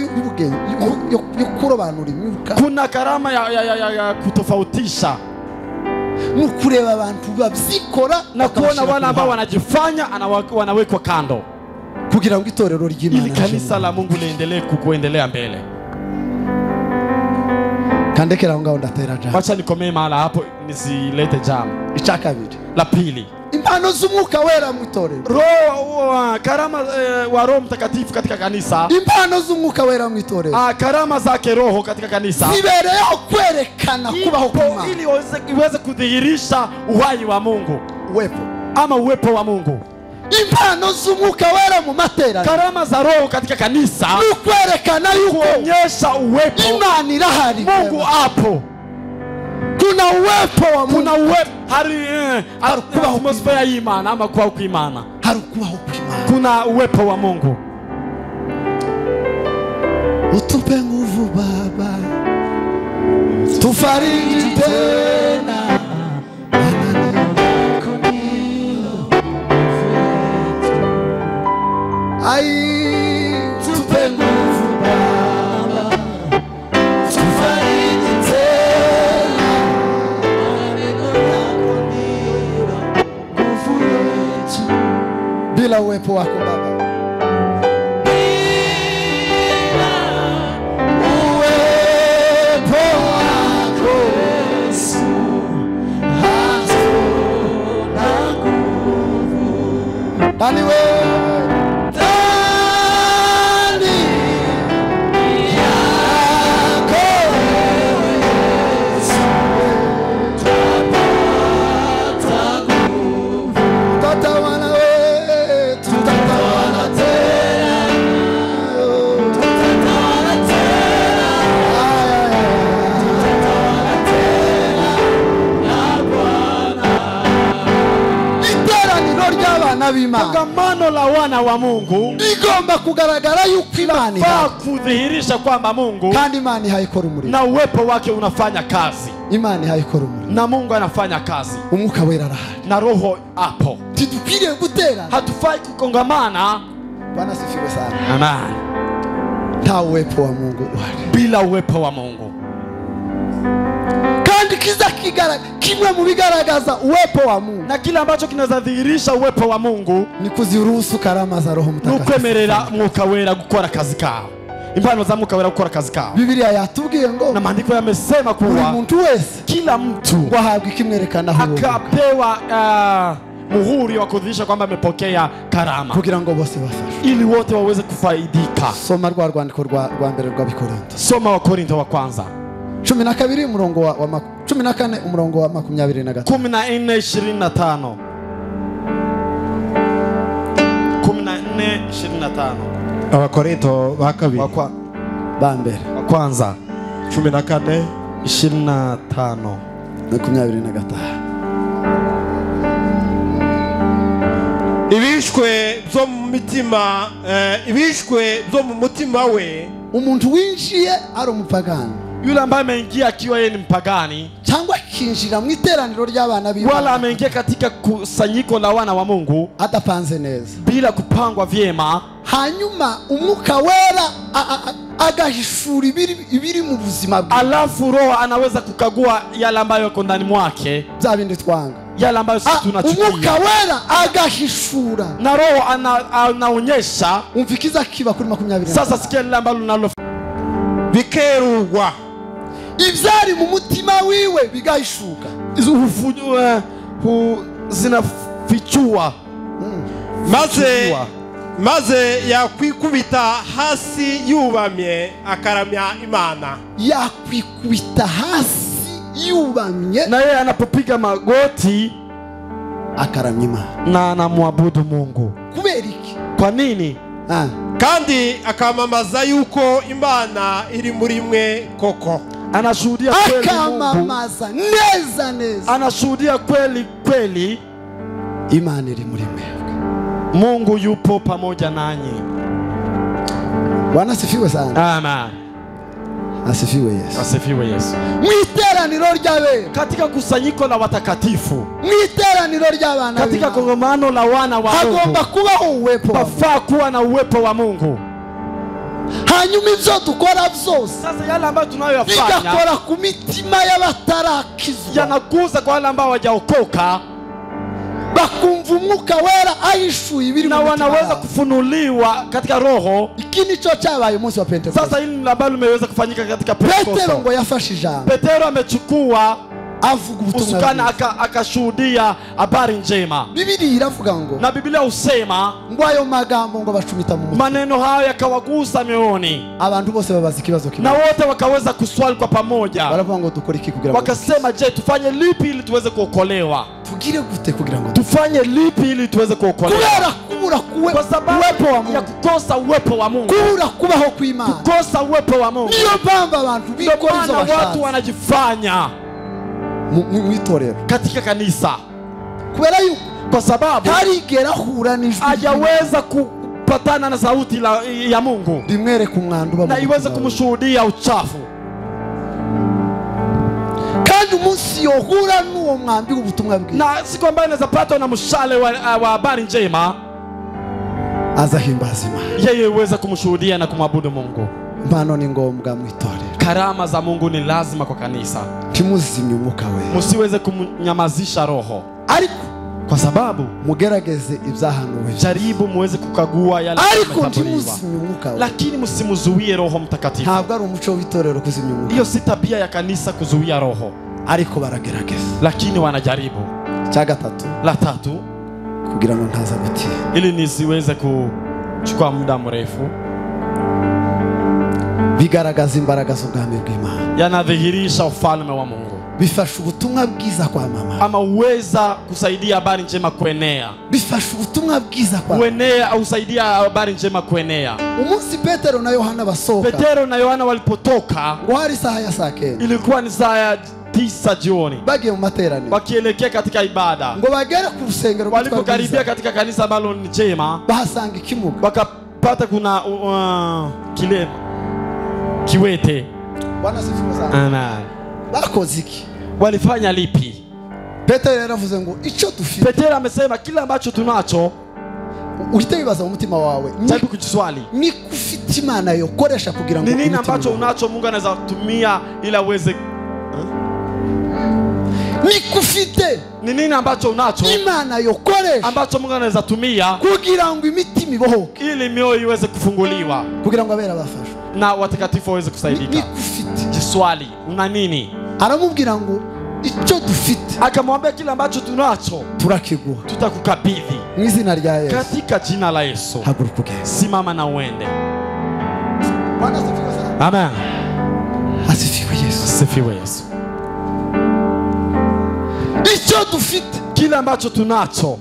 yo kurobanura imyuka, kuna karama ya kutofautisha, no kureba abantu babyikora na kuona wale ambao wanajifanya wanawekwa kando, kugira ngo itorero ry'Imana, ili kanisa la Mungu liendelee kuendelea mbele. Kandekera aho ngaho ndatera jam. Wacha nikomee mahala hapo nisilete jam. Icya kabiri, la pili, impano z'umwuka wera mu itorero, roho karama wa Roho Mtakatifu katika kanisa, impano z'umwuka wera mu itorero, karama zake Roho katika kanisa zibereyeho kwerekana kubaho kw'Imana, ili iweze kudhihirisha uhai wa Mungu, uwepo ama uwepo wa Mungu. Impano z'umwuka wera mu materaniro, karama za Roho katika kanisa ni kwerekana yuko kuonyesha uwepo Imana irahari, Mungu hapo, kuna uwepo wa Mungu, kuna uwepo, hari atmosphere ya Imana ama kwa kuimana, hari kubaho kw'Imana, kuna uwepo wa Mungu. Utupe nguvu Baba, tufariji tena, ai tupe nguvu Baba, tufariji tena, neno lako ndilo nguvu yetu. Bila uwepo wako Baba, bila uwepo wako Yesu, hatuna nguvu. Ndani wewe, ndani yako Yesu, twapata nguvu. Tutatawala wewe, tutatawala tena, tutatawala tena, tutatawala tena na Bwana. Iteraniro ry'abana b'Imana, kongamano la wana wa Mungu rigomba kugaragara yuko Imana ihari, kudhihirisha kwamba Mungu kandi Imana ihayikora umurimo, na uwepo wake unafanya kazi, Imana ihayikora umurimo, na Mungu anafanya kazi, umwuka wera arahari, na Roho hapo. Tidukwiriye gutera, hatufai kukongamana. Bwana sifiwe sana. Amen. Nta uwepo wa Mungu uhari, bila uwepo wa Mungu. Kandi kiza kimwe mu bigaragaza uwepo wa Mungu, na kile ambacho kinadhihirisha uwepo wa Mungu ni kuziruhusu karama za Roho Mtakatifu, nukwemerera Mwuka Wera gukora kazi kao, impano za Mwuka Wera gukora kazi kao. Biblia yatubwiye ngo, na maandiko yamesema kuwa buri muntu wese, kila mtu wahabwa ikimwerekana huo, akapewa muhuri wa kudhihirisha kwamba amepokea karama, kugira ngo bose bafashwe, ili wote waweze kufaidika. Soma rwa rwandiko rwa mbere rw'Abakorinto, soma Wakorinto wa kwanza 12 umurongo wa 14 umurongo wa 25. 14:25. 14:25. Abakorinto ba kabiri ba mbere wa kwanza 14 25 25. Ibishwe byo mu mitima, ibishwe byo mu mutima we. Umuntu winjiye ari umupagani, yule ambaye ameingia akiwa yeye ni mpagani, cyangwa akinjira mu iteraniro ry'abana b'Imana, wala ameingia katika kusanyiko la wana wa Mungu adapanze neza, bila kupangwa vyema, hanyuma umwuka wera agahishura ibiri mu buzima bwe, alafu roho anaweza kukagua yale ambayo yako ndani mwake, bya bindi twanga, yale ambayo sisi tunachukia. Umwuka wera agahishura na roho anaonyesha. Umvikiza kiba kuri 20. Sasa sikia lile ambalo nalo bikerugwa, ibyari mu mutima wiwe bigahishuka, zinafichua. Maze yakwikubita hasi yubamye akaramya Imana. Yakwikubita hasi yubamye, na yeye anapopiga magoti akaramya Imana na anamwabudu Mungu. Kubera iki? Kwa nini? Kandi akamamaza yuko Imana iri muri mwe koko. Anashuhudia kweli Mungu. Akamamaza neza neza. Anashuhudia kweli kweli Imana iri muri mwe. Mungu yupo pamoja nanyi. Bwana asifiwe sana. Amen. Asifiwe Yesu. Asifiwe Yesu. Mwiteraniro ry'abera, katika kusanyiko la watakatifu, mwiteraniro ry'abana, katika kongamano la wana wa Mungu, hagomba kubaho uwepo. Pafaa kuwa na uwepo wa Mungu. Hanyuma ibyo dukora byose, sasa yale ambayo tunayoyafanya, bigakora ku mitima y'abatarakizwa, yanagusa kwa wale ambao hawajaokoka, bakumva umwuka wera ahishuye ibiri na wanaweza kufunuliwa katika roho. Iki nico cyabaye umunsi wa Pentekoste. Sasa hili ambalo limeweza kufanyika katika Pentekoste. Petero ngo yafashe ijambo. Petero amechukua avuga ubutumwa, akashuhudia habari njema. Biblia iravuga ngo, na Biblia usema ngo ayo magambo ngo bacumita mu mutima, maneno hayo yakawagusa mioyoni, abantu bose babaza ikibazo kimwe, na wote wakaweza kuswali kwa pamoja. Baravuga ngo dukore iki kugira ngo, wakasema je, tufanye lipi ili tuweze kuokolewa? Tugire gute kugira ngo tufanye lipi ili tuweze kuokolewa? Kubera kubura uwepo wa Mungu, ya kukosa uwepo wa Mungu, kubura kubaho kw'Imana, kukosa uwepo wa Mungu. Niyo mpamvu abantu bikora izo bashatse, watu wanajifanya mwitorero katika kanisa, kubera yuko kwa sababu tarigera hura n'ijwi, hajaweza kupatana na sauti ya Mungu rimwereka umwanda na iweze kumshuhudia uchafu. Kandi umunsi yohura n'uwo mwambi w'ubutumwa bwiza, na siku ambayo anaweza patwa na mshale wa habari njema, azahimbaza Imana, yeye uweza kumshuhudia na kumwabudu Mungu. Impano ni ngombwa mwitorero. Karama za Mungu ni lazima kwa kanisa. Ntimuzimye umwuka wera, msiweze kumnyamazisha roho, ariko kwa sababu mugerageze ibyahanuwe, jaribu muweze kukagua yale, ariko ntimuzimye umwuka wera, lakini msimuzuie Roho Mtakatifu. Ntabwo ari umuco w'itorero kuzimya umwuka. Hiyo si tabia ya kanisa kuzuia roho, ariko baragerageza, lakini wanajaribu. Cya gatatu, la tatu, kugira ngo ntaza gutinda, ili nisiweze kuchukua muda mrefu, bigaragaza imbaraga z'ubwami bw'Imana, yanadhihirisha ufalme wa Mungu, bifasha ubutumwa bwiza kwamamara, ama uweza kusaidia habari njema kuenea, bifasha ubutumwa bwiza kuenea, au usaidia habari njema kuenea. Umunsi Petero na Yohana basohoka, Petero na Yohana walipotoka, ngo hari isaha ya saa kenda, ilikuwa ni saa ya 9 jioni, bagiye mu materaniro, wakielekea katika ibada, ngo bagere ku rusengero, walipokaribia katika kanisa ambalo ni njema, bahasanga ikimuga, wakapata kuna kilema, kiwete. Bwana asifiwe sana. Amen. Bakoze iki? Walifanya lipi? Petero yaravuze ngo icyo dufite. Petero amesema kila ambacho tunacho. Uhite wibaza mu mutima wawe, jaribu kujiswali, ni kufite Imana yokoresha kugira ngo ni nini ambacho unacho Mungu anaweza kutumia ili aweze, ni kufite ni nini ambacho unacho Imana yokoresha ambacho Mungu anaweza tumia kugira ngo imitima ibohoke, ili mioyo iweze kufunguliwa, kugira ngo abera bafashwe na watakatifu waweze kusaidika. Ni kufite. Jiswali, una nini? Aramubwira ngo icyo dufite, akamwambia kila ambacho tunacho turakiguha, tutakukabidhi mu izina rya Yesu, katika jina la Yesu. Haguruka ugende, simama na uende. Bwana asifiwe sana. Amen. Asifiwe Yesu. Asifiwe Yesu. Icyo dufite, kile ambacho tunacho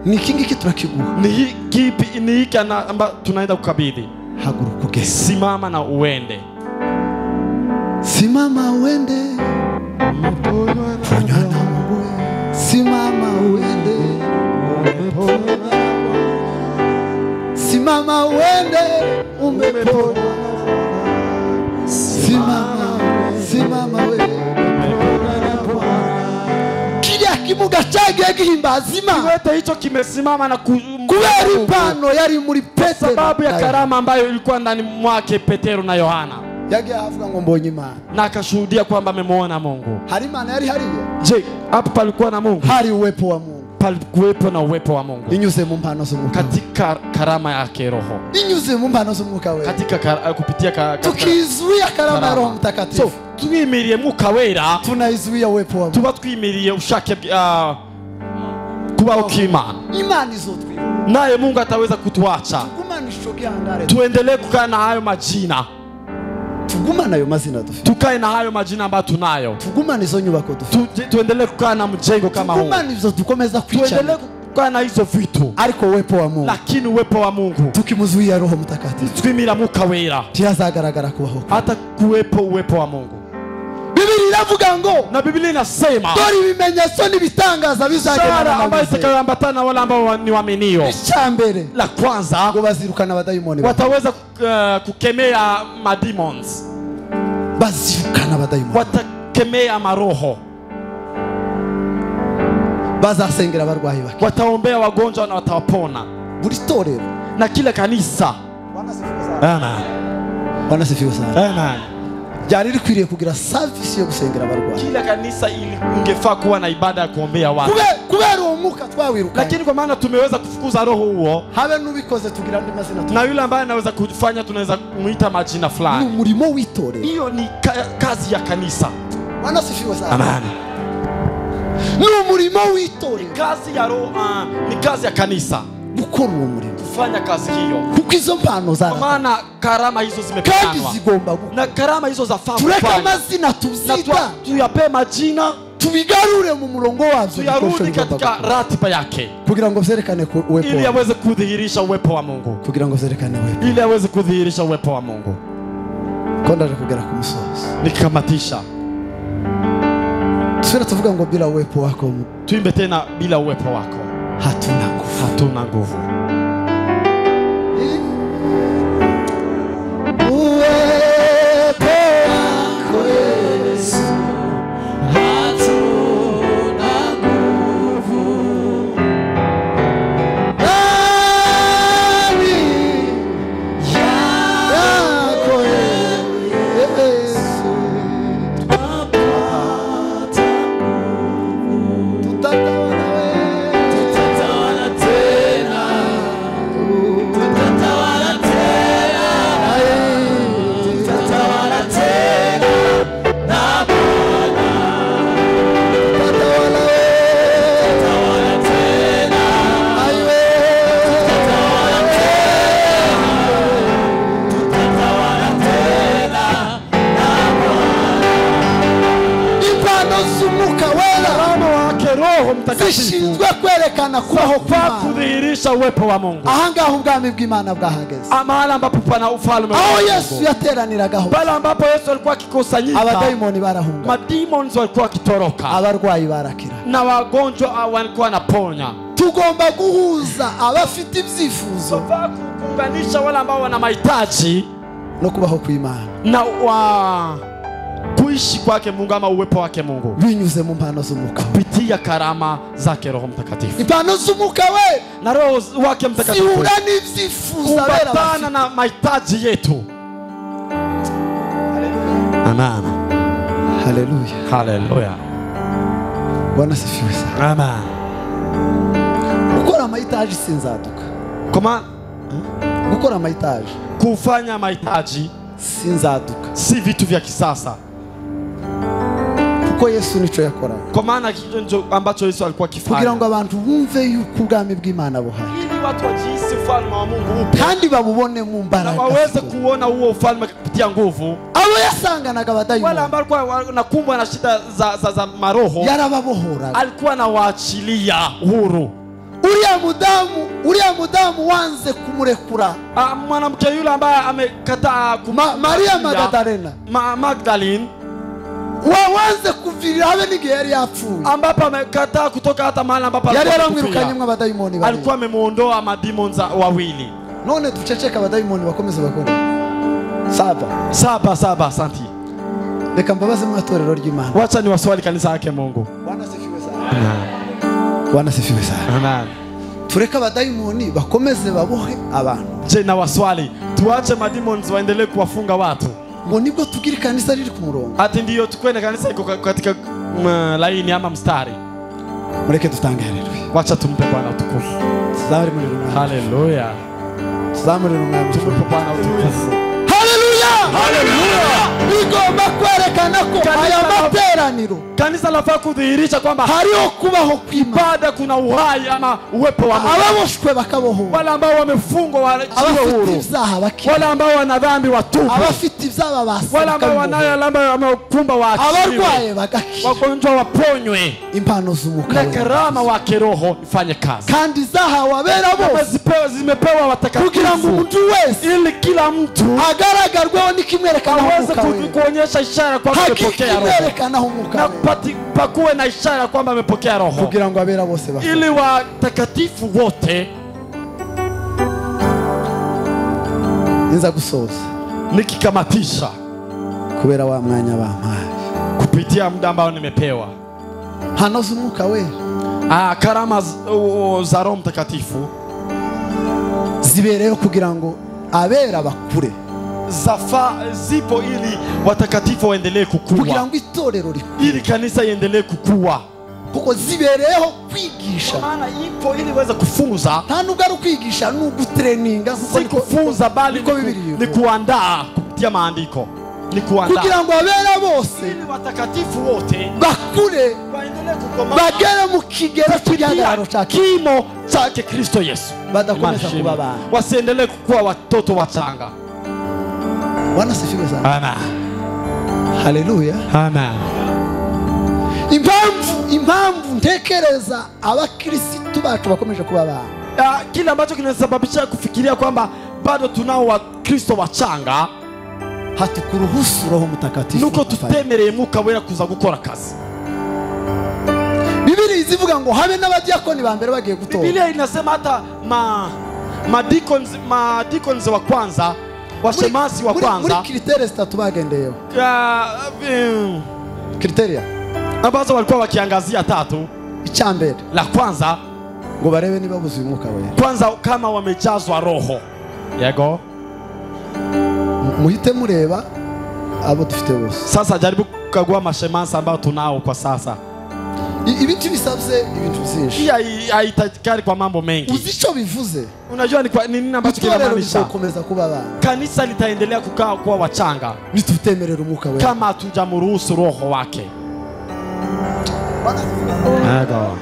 ni kingi turakiguha. Ni kipi? Ni hiki ambacho tunaenda kukabidhi. Haguruka ugende. Simama na uende. Simama uende. Simama uende. Simama uende, umepona. Simama, simama uende. Kila kimuga cyagiye gihimbaza Imana. Kiwete hicho kimesimama na kubera impano yari muri Petero, sababu ya karama ambayo ilikuwa ndani mwake Petero na Yohana. Yagiye avuga ngo mbonye Imana, na akashuhudia kwamba amemuona Mungu. Hari Imana yari hariya? Je, hapo palikuwa na Mungu? Hari uwepo wa Mungu. Palikuwepo na uwepo wa Mungu. Inyuze mu mpano z'umwuka. Katika karama yake Roho. Inyuze mu mpano z'umwuka we. Katika kupitia tukizuia karama ya Roho Mtakatifu. So, twimiriye Mwuka Wera, tunaizuia uwepo wa Mungu. Tuba twimiriye ushake kubaho kw'Imana. Imana izotwiba. Naye Mungu ataweza kutuacha. Tuendelee kukaa na hayo majina. Tugumane ayo mazina dufite. Tukae na hayo majina ambayo tunayo. Tugumane izo nyubako dufite. Tuendelee kukaa na mjengo kama huu. Tugumane izo dukomeza kwicara. Tuendelee kukaa na hizo vitu. Ariko uwepo wa Mungu. Lakini uwepo wa Mungu. Tukimuzuia Roho Mtakatifu. Twimira Mwuka Wera. Ntihazagaragara kubaho. Hata kuwepo uwepo wa Mungu. Biblia inavuga ngo, na Biblia inasema, dore ibimenyetso n'ibitangaza bizagendana ambayo itakayoambatana na wale ambao ni waaminio. Icyambere, la kwanza, ngo bazirukana abadayimoni. Wataweza kukemea mademons. Bazirukana abadayimoni. Watakemea maroho. Bazasengera abarwayi bake. Wataombea wagonjwa na watawapona. Buri torero na kila kanisa. Bwana sifiwe sana. Amen. Bwana sifiwe sana. Amen. Ryari rikwiriye kugira service yo gusengera abarwayi. Kila kanisa ingefaa kuwa na ibada ya kuombea watu. Kubera uwo mwuka twawirukanye. Lakini kwa maana tumeweza kufukuza roho huo, habe nubikoze tugira andi mazina. Na yule ambaye anaweza kufanya tunaweza kumuita majina fulani. Ni umurimo w'itorero. Hiyo ni kazi ya kanisa. Bwana sifiwe sana. Amen. Ni umurimo w'itorero. Kazi ya roho, ni kazi ya kanisa. Gukora uwo murimo. Kufanya kazi hiyo. Kuko izo mpano zara. Kwa maana karama hizo zimepeanwa. Kandi zigomba gukora. Na karama hizo zafaa kufanya. Tureke amazina tuzita. Tuyape majina. Tubigarure mu murongo wazo. Tuyarudi katika ratiba yake. Kugira ngo vyerekane uwepo. Ili aweze kudhihirisha uwepo wa Mungu. Kugira ngo vyerekane uwepo. Ili aweze kudhihirisha uwepo wa Mungu. Konda kugera ku musozo. Nikamatisha. Tusubira tuvuga ngo bila uwepo wako. Tuimbe tena bila uwepo wako. Hatuna nguvu. Hatuna nguvu. Uwepo wako Yesu, hatuna nguvu. Ndani yako Yesu, twapata nguvu. Tutatawala wewe, tutatawala tena, tutatawala tena, tutatawala tena na Bwana. Tutatawala wewe, tutatawala tena, aiwe, tutatawala tena, tutatawala tena na Bwana. Impano z'Umwuka Wera Karama wake Roho Mtakatifu zishinzwe kwerekana kubaho kw'Imana. kudhihirisha uwepo wa Mungu. Ahangaha ubwami bw'Imana bwahageze. Mahala ambapo pana ufalme wa Aho Mungu. Yesu yateraniragaho, Pale ambapo Yesu alikuwa akikusanyika, abadayimoni barahunga, mademons walikuwa wakitoroka, abarwayi barakira. na wagonjwa walikuwa wanaponya. Tugomba guhuza abafite ibyifuzo Tunafaa kuunganisha wale ambao wana mahitaji no kubaho kw'Imana na wa kuishi kwake Mungu ama uwepo wake Mungu binyuze mu mpano z'Umwuka. kupitia karama zake Roho Mtakatifu. Impano z'Umwuka we Na Roho wake Mtakatifu zihura n'ibyifuzo abera kuambatana bafite. na mahitaji yetu. Amen. Haleluya. Haleluya. Bwana sifiwe sana. Amen. Gukora amahitaji sinzaduka. Kama Gukora amahitaji kufanya mahitaji sinzaduka, si vitu vya kisasa, kuko Kuko Yesu nico yakoraga. Kwa maana hicho ndicho ambacho Yesu alikuwa akifanya. Kugira ngo abantu bumve yuko ubwami bw'Imana buhari. Ili watu wajihisi ufalme wa Mungu upo. Kandi babubone mu mbaraga. Na waweze kuona huo ufalme kupitia nguvu. Abo yasanganaga abadayimoni. Wale ambao walikuwa wanakumbwa na shida za maroho. Yarababohoraga. Alikuwa anawaachilia huru. Uriya mudamu wanze kumurekura. Mwanamke yule ambaye amekataa Maria Magdalena. Magdalene wanze kuvirira habe n'igihe yari yapfuye. Ambapo amekataa kutoka hata mahali ambapo yari yaramwirukanye abadayimoni babiri. Alikuwa amemuondoa mademons wawili. None duceceka abadayimoni bakomeza bakora. Saba asante. Reka mbabaze mu itorero ry'Imana. Wacha ni waswali kanisa yake Mungu. Bwana sifiwe sana. Bwana sifiwe sana. Amen. Tureka abadayimoni bakomeze babohe abantu. Je, na waswali tuache mademons waendelee kuwafunga watu? Ngo nibwo tugira kanisa riri ku murongo. Ati ndiyo tukwende kanisa iko katika laini ama mstari. Mureke tutange haleluya. Wacha tumpe Bwana utukufu. Tuzamure umwami. Haleluya. Tuzamure umwami. Tumpe Bwana utukufu. Haleluya! Haleluya! Bigomba kwerekana ko aya materaniro kanisa lafaa kudhihirisha kwamba hariho kubaho kw'Imana. Baada kuna uhai ama uwepo wa Mungu. Ababoshwe bakabohorwa. Wale ambao wamefungwa waachiwe huru. Wale ambao wana dhambi watubu. Abafite ibyaha basa. Wale ambao wanayo alama wamekumba waachiwe. Abarwaye bagakira. Wagonjwa waponywe. Impano z'umwuka na karama wa kiroho ifanye kazi. Kandi zahawe abera bose zimepewa watakatifu. Kugira ngo umuntu wese ili kila mtu agaragarweho n'ikimwerekana aweze kuonyesha ishara kwamba amepokea roho. Na pakuwe na ishara kwamba amepokea roho. Kugira ngo abera bose bafate. Ili watakatifu wote. Nza gusoza. Nikikamatisha kubera wa mwanya bampaye. Kupitia muda ambao nimepewa. Hano z'umwuka wera. Karama za Roho Mtakatifu zibereyo kugira ngo abera bakure. Zafa zipo ili watakatifu waendelee kukua. Kugira ngo itorero rikure. Ili kanisa iendelee kukua. Kuko zibereyeho kwigisha. Maana ipo ili waweze kufunza. Nta nubwo ari ukwigisha ni ugutraininga. Si kufunza bali ni kuandaa kupitia maandiko. Ni kuandaa. Kugira ngo abera bose ili watakatifu wote bakure waendelee kukomaa. Bagere mu kigero cy'igihagararo cya kimo chake Kristo Yesu. Badakomeza kuba abana. Wasiendelee kukua watoto wachanga. Bwana sifiwe sana. Amen. Haleluya. Amen. Impamvu ntekereza abakristo bacu bakomeje kuba abana. Kile ambacho kinasababisha kufikiria kwamba bado tunao Wakristo wachanga, hatukuruhusu Roho Mtakatifu. Nuko tutemereye Mwuka Wera kuza gukora kazi. Biblia izivuga ngo habe n'abadiakoni ba mbere bagiye gutora. Biblia inasema hata ma deacons wa kwanza, washemasi wa kwanza. Muri kriteria zitatu bagendeyeho. Kriteria ambazo walikuwa wakiangazia tatu. Icyambere, la kwanza ngo barebe niba buzuye umwuka wera. Kwanza kama wamejazwa roho. Yego. Muhite mureba abo dufite bose. Sasa jaribu kukagua mashemasi ambao tunao kwa sasa. Ibintu bisabye ibintu byinshi. Hii haitakari kwa mambo mengi. Uzicho bivuze. Unajua ni kwa nini ambacho kinamaanisha? Gukomeza kuba abana. Kanisa litaendelea kukaa kuwa wachanga. Nitutemerera umwuka wera. Kama hatujamruhusu roho wake. Yego.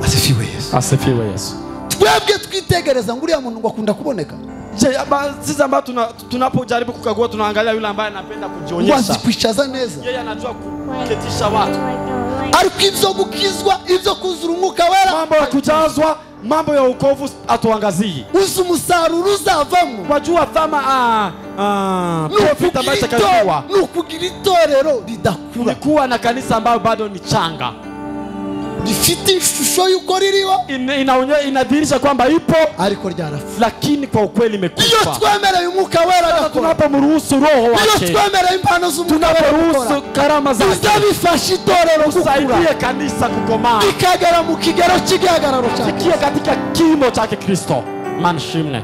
Asifiwe Yesu. Asifiwe Yesu. Twebwe twitegereza ngo uriya muntu ngo akunda kuboneka. Je, sisi ambao tunapojaribu kukagua tunaangalia yule ambaye anapenda kujionyesha. Wazikwicaza neza. Yeye anajua kuketisha watu. Ariko ibyo gukizwa, ibyo kuzura umwuka wera, mambo ya kujazwa, mambo ya wokovu atuangazii. Uzi umusaruro uzavamo. Wajua thama profit ambayo itakayokuwa. Ni ukugira itorero ridakura. Ni kuwa na kanisa ambayo bado ni changa. Rifite ishusho y'uko ririho. Inadhihirisha kwamba ipo ariko ryarapfa. Lakini kwa ukweli imekufa. Iyo twemereye umwuka wera agakora, tunapomruhusu roho wake, iyo twemereye impano z'umwuka wera, tunaporuhusu karama zake, bizabifasha itorero gukura, kanisa kukomaa, bikagera mu kigero cy'igihagararo cya kikiye katika kimo chake Kristo. Manshimne.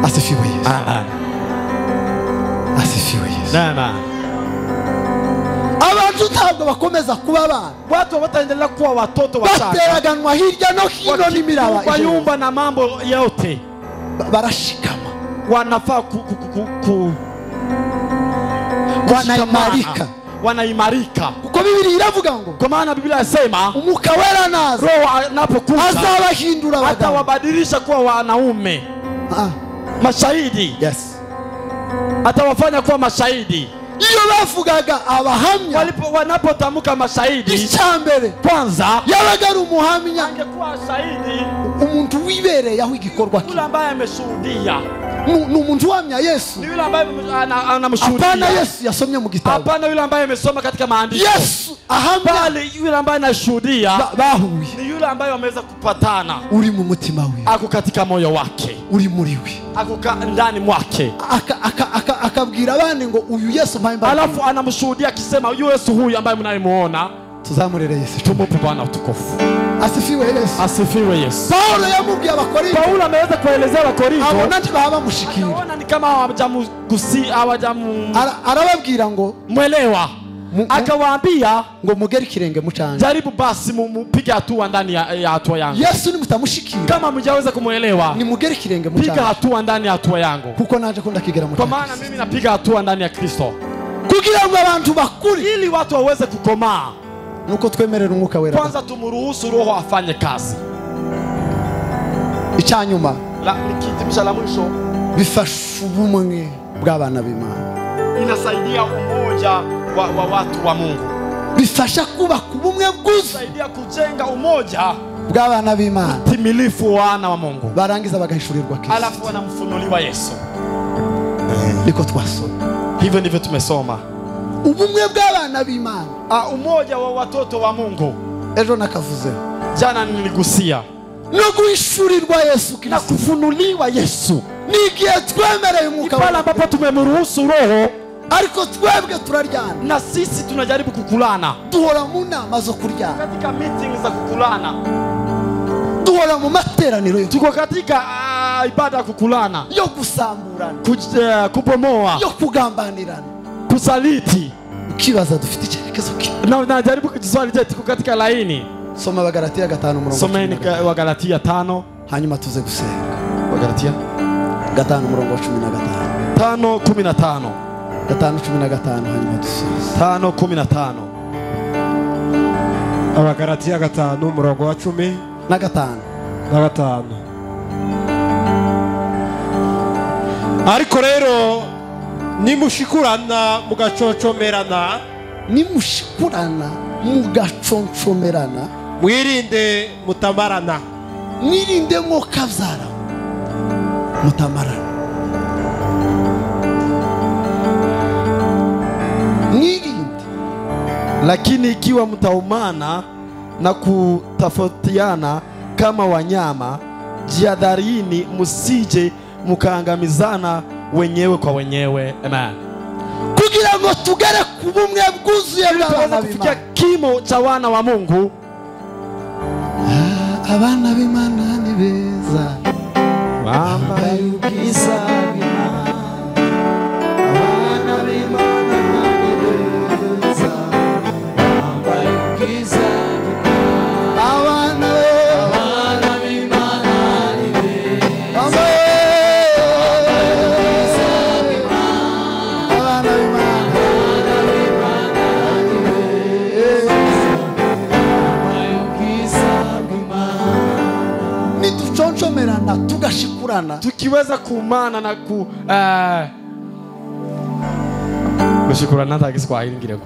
Asifiwe Yesu. Amen. Asifiwe Yesu. Amen. Abantu ntabwo bakomeza kuba abana. Watu wataendelea kuwa watoto wachanga. Bateraganwa hirya no hino n'imiraba. Wayumba na mambo yote. Barashikama. Wanafaa Wanaimarika. Wanaimarika. Kuko Biblia iravuga ngo, kwa maana Biblia inasema Umwuka Wera naza, Roho anapokuja azabahindura abagabo, atawabadilisha kuwa wanaume. Mashahidi. Yes. Atawafanya kuwa mashahidi. Iyo bavugaga abahamya, wanapotamka mashahidi, icyambere kwanza yabaga ari umuhamya, angekuwa shahidi, umuntu wibereye aho igikorwa yule ambaye ameshuhudia. Ni umuntu wamya Yesu, ni yule ambaye anamshuhudia. Hapana Yesu yasomye mu gitabo, hapana yule ambaye amesoma katika maandiko. Yesu ahamya, bali yule ambaye anashuhudia bahuye, ni yule ambaye wameweza kupatana. Uri mu mutima we, ako katika moyo wake, uri muri we, ako ndani mwake. Akabwira abandi ngo uyu Yesu mpaye imbaraga. Alafu anamshuhudia akisema huyu Yesu huyu ambaye mnayemuona, tuzamurere Yesu, tumupe Bwana utukufu. Asifiwe Yesu. Asifiwe Yesu. Paulo yamubwiye Abakorinto, Paulo ameweza kuelezea Wakorinto, abona ntibaba mushikira, akaona ni kama hawajamugusia, hawajamu, arababwira ngo mwelewa, akawaambia ngo mugere ikirenge mucanje, jaribu basi mupige hatua ndani ya hatua yangu. Yesu nimutamushikira, kama mjaweza kumuelewa, ni mugere ikirenge mucanje, piga hatua ndani ya hatua yangu, kuko naje ko ndakigera mucanje, kwa maana mimi napiga hatua ndani ya Kristo, kugira ngo abantu bakuri, ili watu waweze kukomaa. Nuko twemerera Umwuka Wera, kwanza tumruhusu Roho afanye kazi. Icyanyuma la nikitimisha la mwisho, bifasha ubumwe bw'abana b'Imana, inasaidia umoja wa watu wa Mungu, bifasha kubaka ubumwe bwuzuye, inasaidia kujenga umoja bw'abana b'Imana, timilifu wana wa Mungu, barangiza bagahishurirwa Kristo, alafu wanamfunuliwa Yesu. Niko twasoma, hivyo ndivyo tumesoma ubumwe bw'abana b'Imana, umoja wa watoto wa Mungu. Ejo nakavuze, jana niligusia no guhishurirwa Yesu Kristo, na kufunuliwa Yesu. Ni igihe twemereye Umwuka Wera, pale ambapo tumemruhusu Roho, ariko twebwe turaryana, na sisi tunajaribu kukulana, duhora mu nama zo kuryana, katika meetings za kukulana, duhora mu materaniro, tuko katika ibada ya kukulana, yo gusamburana, kubomoa, yo kugambanirana, kusaliti. Ukibaza dufite icyerekezo kimwe, na najaribu kujiswali, je, tuko katika laini? Soma Wagalatia 5 murongo. Someni Wagalatia 5 hanyuma tuze gusenga. Wagalatia 5 murongo 15. 5:15. 5:15 hanyuma dusoze. 5:15. Abagalatia 5 murongo wa 10 na 5. Na 5. Ariko rero nimushikurana mugaconcomerana, nimushikurana mugaconcomerana, mwirinde mutamarana, mwirinde mwokabyara mutamarana, mwirinde. Lakini ikiwa mtaumana na kutafautiana kama wanyama, jihadharini msije mkaangamizana wenyewe kwa wenyewe. Amen. Kugira ngo tugere ku bumwe bwuzuye bw'abana kufikia kimo cha wana wa Mungu. Abana b'Imana ni beza, bambaye ubwiza bw'Imana. Abana b'Imana ni beza, bambaye ubwiza bw'Imana. Abana b'Imana ni beza, nituconcomerana tugashikurana, tukiweza kuumana na ku kushikurana hata Kiswahili ngirego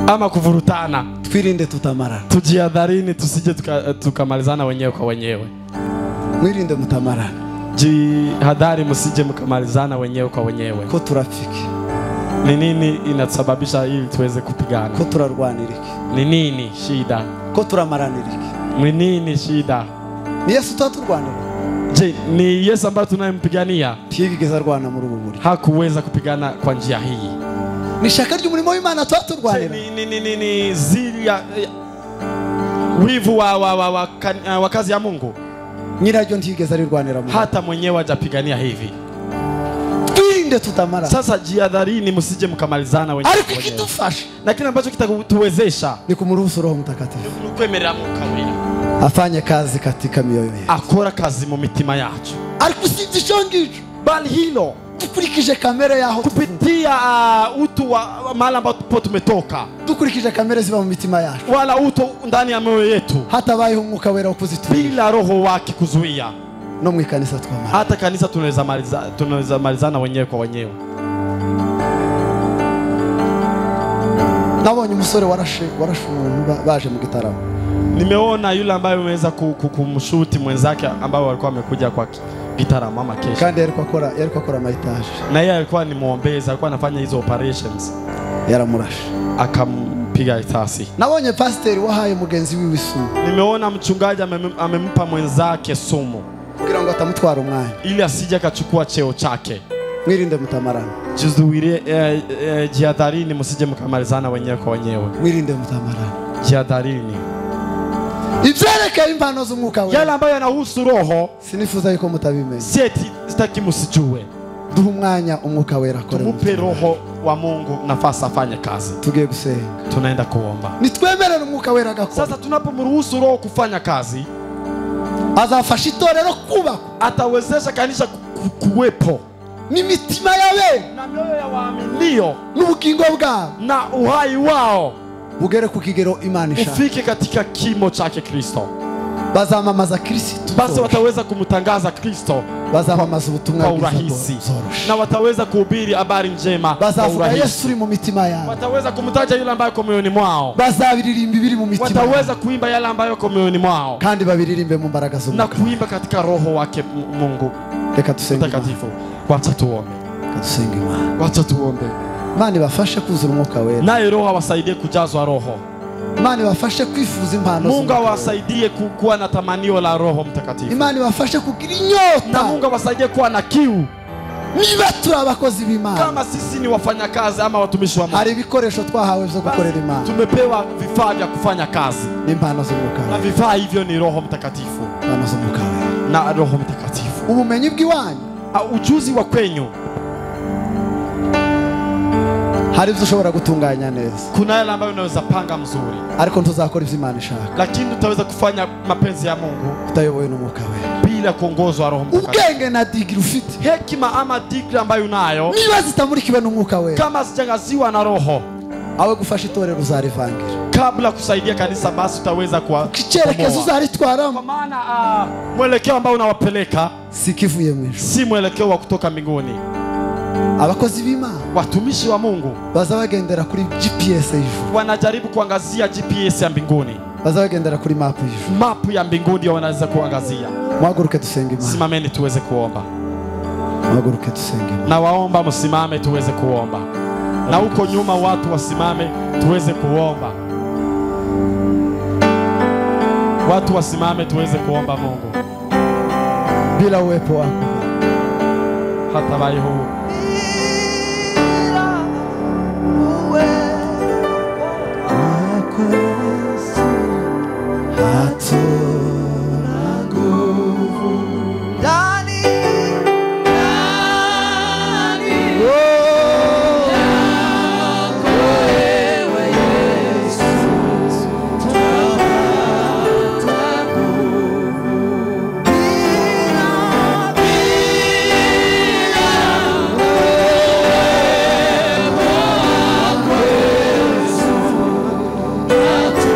ama kuvurutana, twirinde tutamarana, tujihadharini tusije tukamalizana wenyewe kwa wenyewe. Mwirinde mutamarana, jihadhari msije mkamalizana wenyewe kwa wenyewe. Ko turafiki ni nini inasababisha ili tuweze kupigana? Ko turarwanira iki? Ni nini shida? Ko turamaranira iki? Ni nini shida? Ni Yesu tuturwanira. Je, ni Yesu ambaye tunayempigania? Ntiyigeze arwana muri ubu buryo. Hakuweza kupigana kwa njia hii. Ni shaka ry'umurimo w'Imana tuturwanira. Ni zili ya wivu wa kazi ya Mungu. Nyiraryo ntiyigeze arirwanira mu. Hata mwenyewe hajapigania hivi. Twirinde tutamara. Sasa jihadharini msije mkamalizana wenyewe. Ariko ikidufasha na kile ambacho kitatuwezesha ni kumruhusu Roho Mtakatifu. Ni kwemerera Mwuka Wera afanye kazi katika mioyo yetu, akora kazi mu mitima yacu. Ariko usibye ico ngico, bali hilo Dukurikije kamere yaho kupitia utu wa mahali ambapo tumetoka, dukurikije kamere ziba mu mitima yacu, wala utu ndani ya mioyo yetu, hatabayeho umwuka wera wo kuzitura, bila roho wake kuzuia, no mu ikanisa twamara, hata kanisa tunaweza malizana wenyewe kwa wenyewe. Nabonye umusore warashe umuntu baje mu gitaramo. Nimeona yule ambaye ameweza kumshuti mwenzake ambao walikuwa wamekuja kwa gitaramo ama kesho. Kandi yari akora maitaje. Na yeye alikuwa ni muombezi, alikuwa anafanya hizo operations. Yaramurashe. Akampiga risasi. Nabonye pastor wahaye mugenzi wiwe sumu. Nimeona mchungaji amempa mwenzake sumu kugira ngo atamutwara umwanya, ili asije akachukua cheo chake. Mwirinde mutamarana. Jizuirie, jihadharini msije mkamalizana wenyewe kwa wenyewe. Mwirinde mutamarana. Jihadharini. Ibyerekeye impano z'umwuka wera, yale ambayo yanahusu roho, sinifuza yuko mutabimenya. Sieti sitaki msijue. Duhe umwanya umwuka wera akore. Tumupe roho wa Mungu nafasi afanye kazi. Tugiye gusenga. Tunaenda kuomba. Nitwemerere umwuka wera agakora. Sasa tunapomruhusu roho kufanya kazi, azafasha itorero kubakwa, atawezesha kanisa kuwepo, n'imitima yabe na mioyo ya waaminio, n'ubugingo bwabo, na uhai wao bugere ku kigero Imana ishaka, ufike katika kimo chake Kristo. Bazamamaza Kristo, basi wataweza kumtangaza Kristo, bazamamaza ubutumwa kwa urahisi, na wataweza kuhubiri habari njema kwa urahisi. Yesu uri mu mitima yabo, wataweza kumtaja yule ambaye yuko moyoni mwao, bazabiririmba ibiri mu mitima, wataweza kuimba yale ambayo yuko moyoni mwao, kandi babiririmbe mu mbaraga z'Umwuka, na kuimba katika roho wake Mungu. Reka tusenge Mtakatifu. Wacha tuombe. Reka tusenge Imana. Wacha tuombe. Imana ibafashe kuzura umwuka wera. Naye roho awasaidie kujazwa roho. Imana ibafashe kwifuza impano. Mungu awasaidie kuwa na tamanio la Roho Mtakatifu. Imana ibafashe kugira inyota. Na Mungu awasaidie kuwa na kiu. Niba turi abakozi b'Imana, kama sisi ni wafanyakazi ama watumishi wa Mungu, hari ibikoresho twahawe byo gukorera Imana. Tumepewa vifaa vya kufanya kazi. N'impano z'umwuka. Na vifaa hivyo ni Roho Mtakatifu. Impano z'umwuka wera. Na Roho Mtakatifu. Ubumenyi bw'iwanyu, ujuzi wa kwenyu, hari ibyo ushobora gutunganya neza. Kuna yale ambayo unaweza panga mzuri, ariko ntuzakora ibyo Imana ishaka. Lakini utaweza kufanya mapenzi ya Mungu utayobowe n'umwuka wera, bila kuongozwa Roho Mtakatifu. Ubwenge na digiri ufite, hekima ama digiri ambayo unayo, niba zitamurikiwe n'umwuka wera, kama zijangaziwa na Roho, awe gufasha itorero uzarivangira. Kabla kusaidia kanisa, basi utaweza kuwa icyerekezo uzaritwaramo, kwa maana mwelekeo ambao unawapeleka si kivuye mu ijuru, si mwelekeo wa kutoka mbinguni. Abakozi b'Imana, watumishi wa Mungu, bazabagendera kuri GPS y'ijuru, wanajaribu kuangazia GPS ya mbinguni, bazabagendera kuri map y'ijuru, map ya mbinguni wanaweza kuangazia. Mwaguruke tusenge Imana. Simameni tuweze kuomba. Mwaguruke tusenge Imana. Na waomba msimame tuweze kuomba. Na huko nyuma watu wasimame tuweze kuomba. Watu wasimame tuweze kuomba Mungu. Bila uwepo wako hata baiho hatuna nguvu ndani yako wewe Yesu, twapata nguvu bila uwepo wako Yesu, hatuna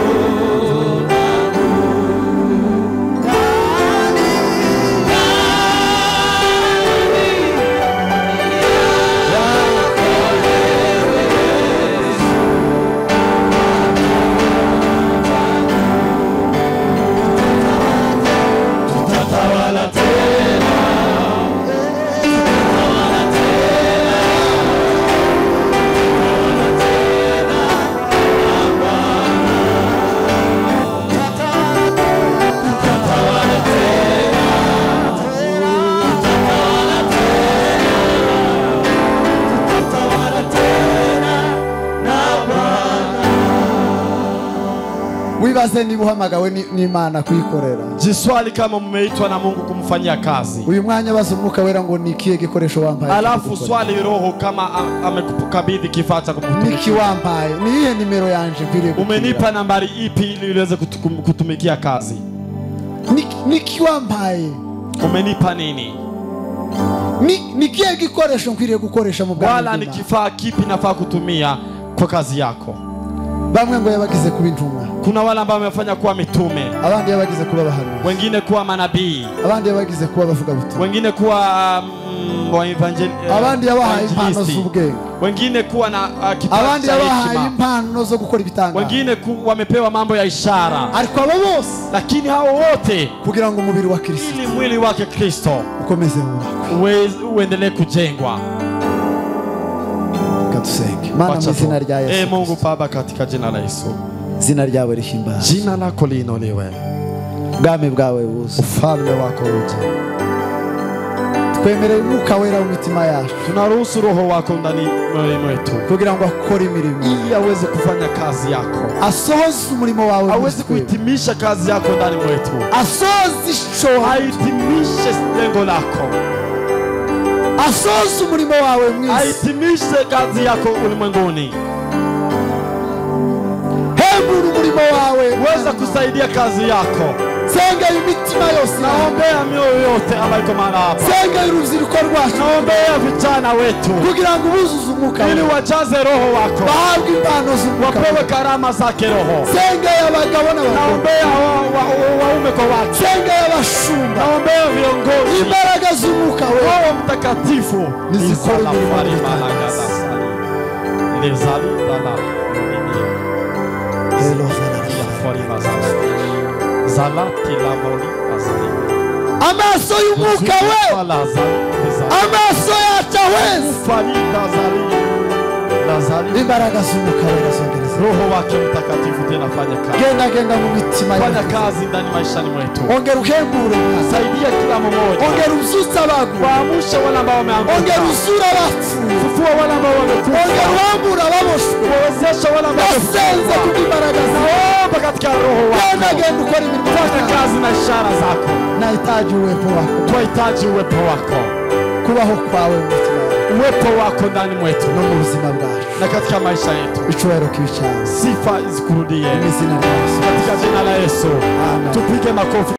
Wibaze niba uhamagawe n'Imana kuyikorera. Jiswali kama mmeitwa na Mungu kumfanyia kazi. Uyu mwanya baza umwuka wera ngo ni ikihe gikoresho wampaye. Alafu swali roho kama amekukabidhi kifaa cha kumtumikia. Niki wampaye? Ni iye nimero yanje nkwiriye gutumira? Umenipa nambari ipi ili uweze kutumikia kazi? Niki wampaye? Umenipa nini? Ni kihe gikoresho nkwiriye gukoresha mu bwami? Wala ni kifaa kipi nafaa kutumia kwa kazi yako? Bamwe ngo yabagize kuba intumwa. Kuna wale ambao wamefanya kuwa mitume. Abandi yabagize kuba abahanuzi. Wengine kuwa manabii. Abandi yabagize kuba abavugabutumwa. Wengine kuwa waevangeli. Abandi yabahaye impano z'ubwenge. Wengine kuwa na kipaji. Abandi yabahaye impano zo gukora ibitangaza. Wengine wamepewa mambo ya ishara. Ariko abo bose, lakini hao wote kugira ngo umubiri wa Kristo, ili mwili wake Kristo ukomeze wubakwe, uendelee kujengwa. Katusenge. Mana mu izina rya Yesu. Mungu Baba, katika jina la Yesu. Zina ryawe rihimbazwe. Jina lako liinuliwe. Ubwami bwawe buze. Ufalme wako uje. Twemereye umwuka wera mu mitima yacu. Tunaruhusu roho wako ndani mwetu kugira ngo akore imirimo, ili aweze kufanya kazi yako. Asohoze umurimo wawe, aweze kuhitimisha kazi yako ndani mwetu. Asohoze ico, ahitimishe lengo lako. Asohoze umurimo wawe mwisi, ahitimishe kazi yako ulimwenguni. Hembura umurimo wawe, weza kusaidia kazi yako. Senga imitima yose, naombea mioyo yote ambayo iko mahali hapa. Senga urubyiruko rwacu, naombea vijana wetu kugira ngo buzuze umwuka, ili wajaze roho wako, bahabwe impano z'umwuka, wapewe karama zake roho. Senga abagabo n'abagore, naombea waume kwa wake, senga abashumba, naombea viongozi, imbaraga z'umwuka we, Roho Mtakatifu nizikore imirimo. Amaso y'umwuka we, amaso yacu ahweze, imbaraga z'umwuka we razongereza. Roho wake Mtakatifu tena fanya kazi. Genda genda mu mitima yacu. Fanya kazi ndani maishani mwetu. Ongera uhembure, saidia kila mmoja. Ongera uzutse abaguye, waamshe wale ambao wameanguka. Ongera uzure abapfuye, fufua wale ambao wamekufa. Ongera uambure ababoshwe, wawezeshe wale ambao wasenze kubw'imbaraga zawe. Naomba katika roho wako. Genda genda ukora imirimo, fanya kazi na ishara zako. Nahitaji uwepo wako. Twahitaji uwepo wako. Kubaho kwawe mu mitima yacu, uwepo wako ndani mwetu no mu buzima bwacu na katika maisha yetu. Icyubahiro kibe cyawe, sifa zikurudie mu izina rya Yesu. Katika jina la Yesu. Amen. Tupige makofi.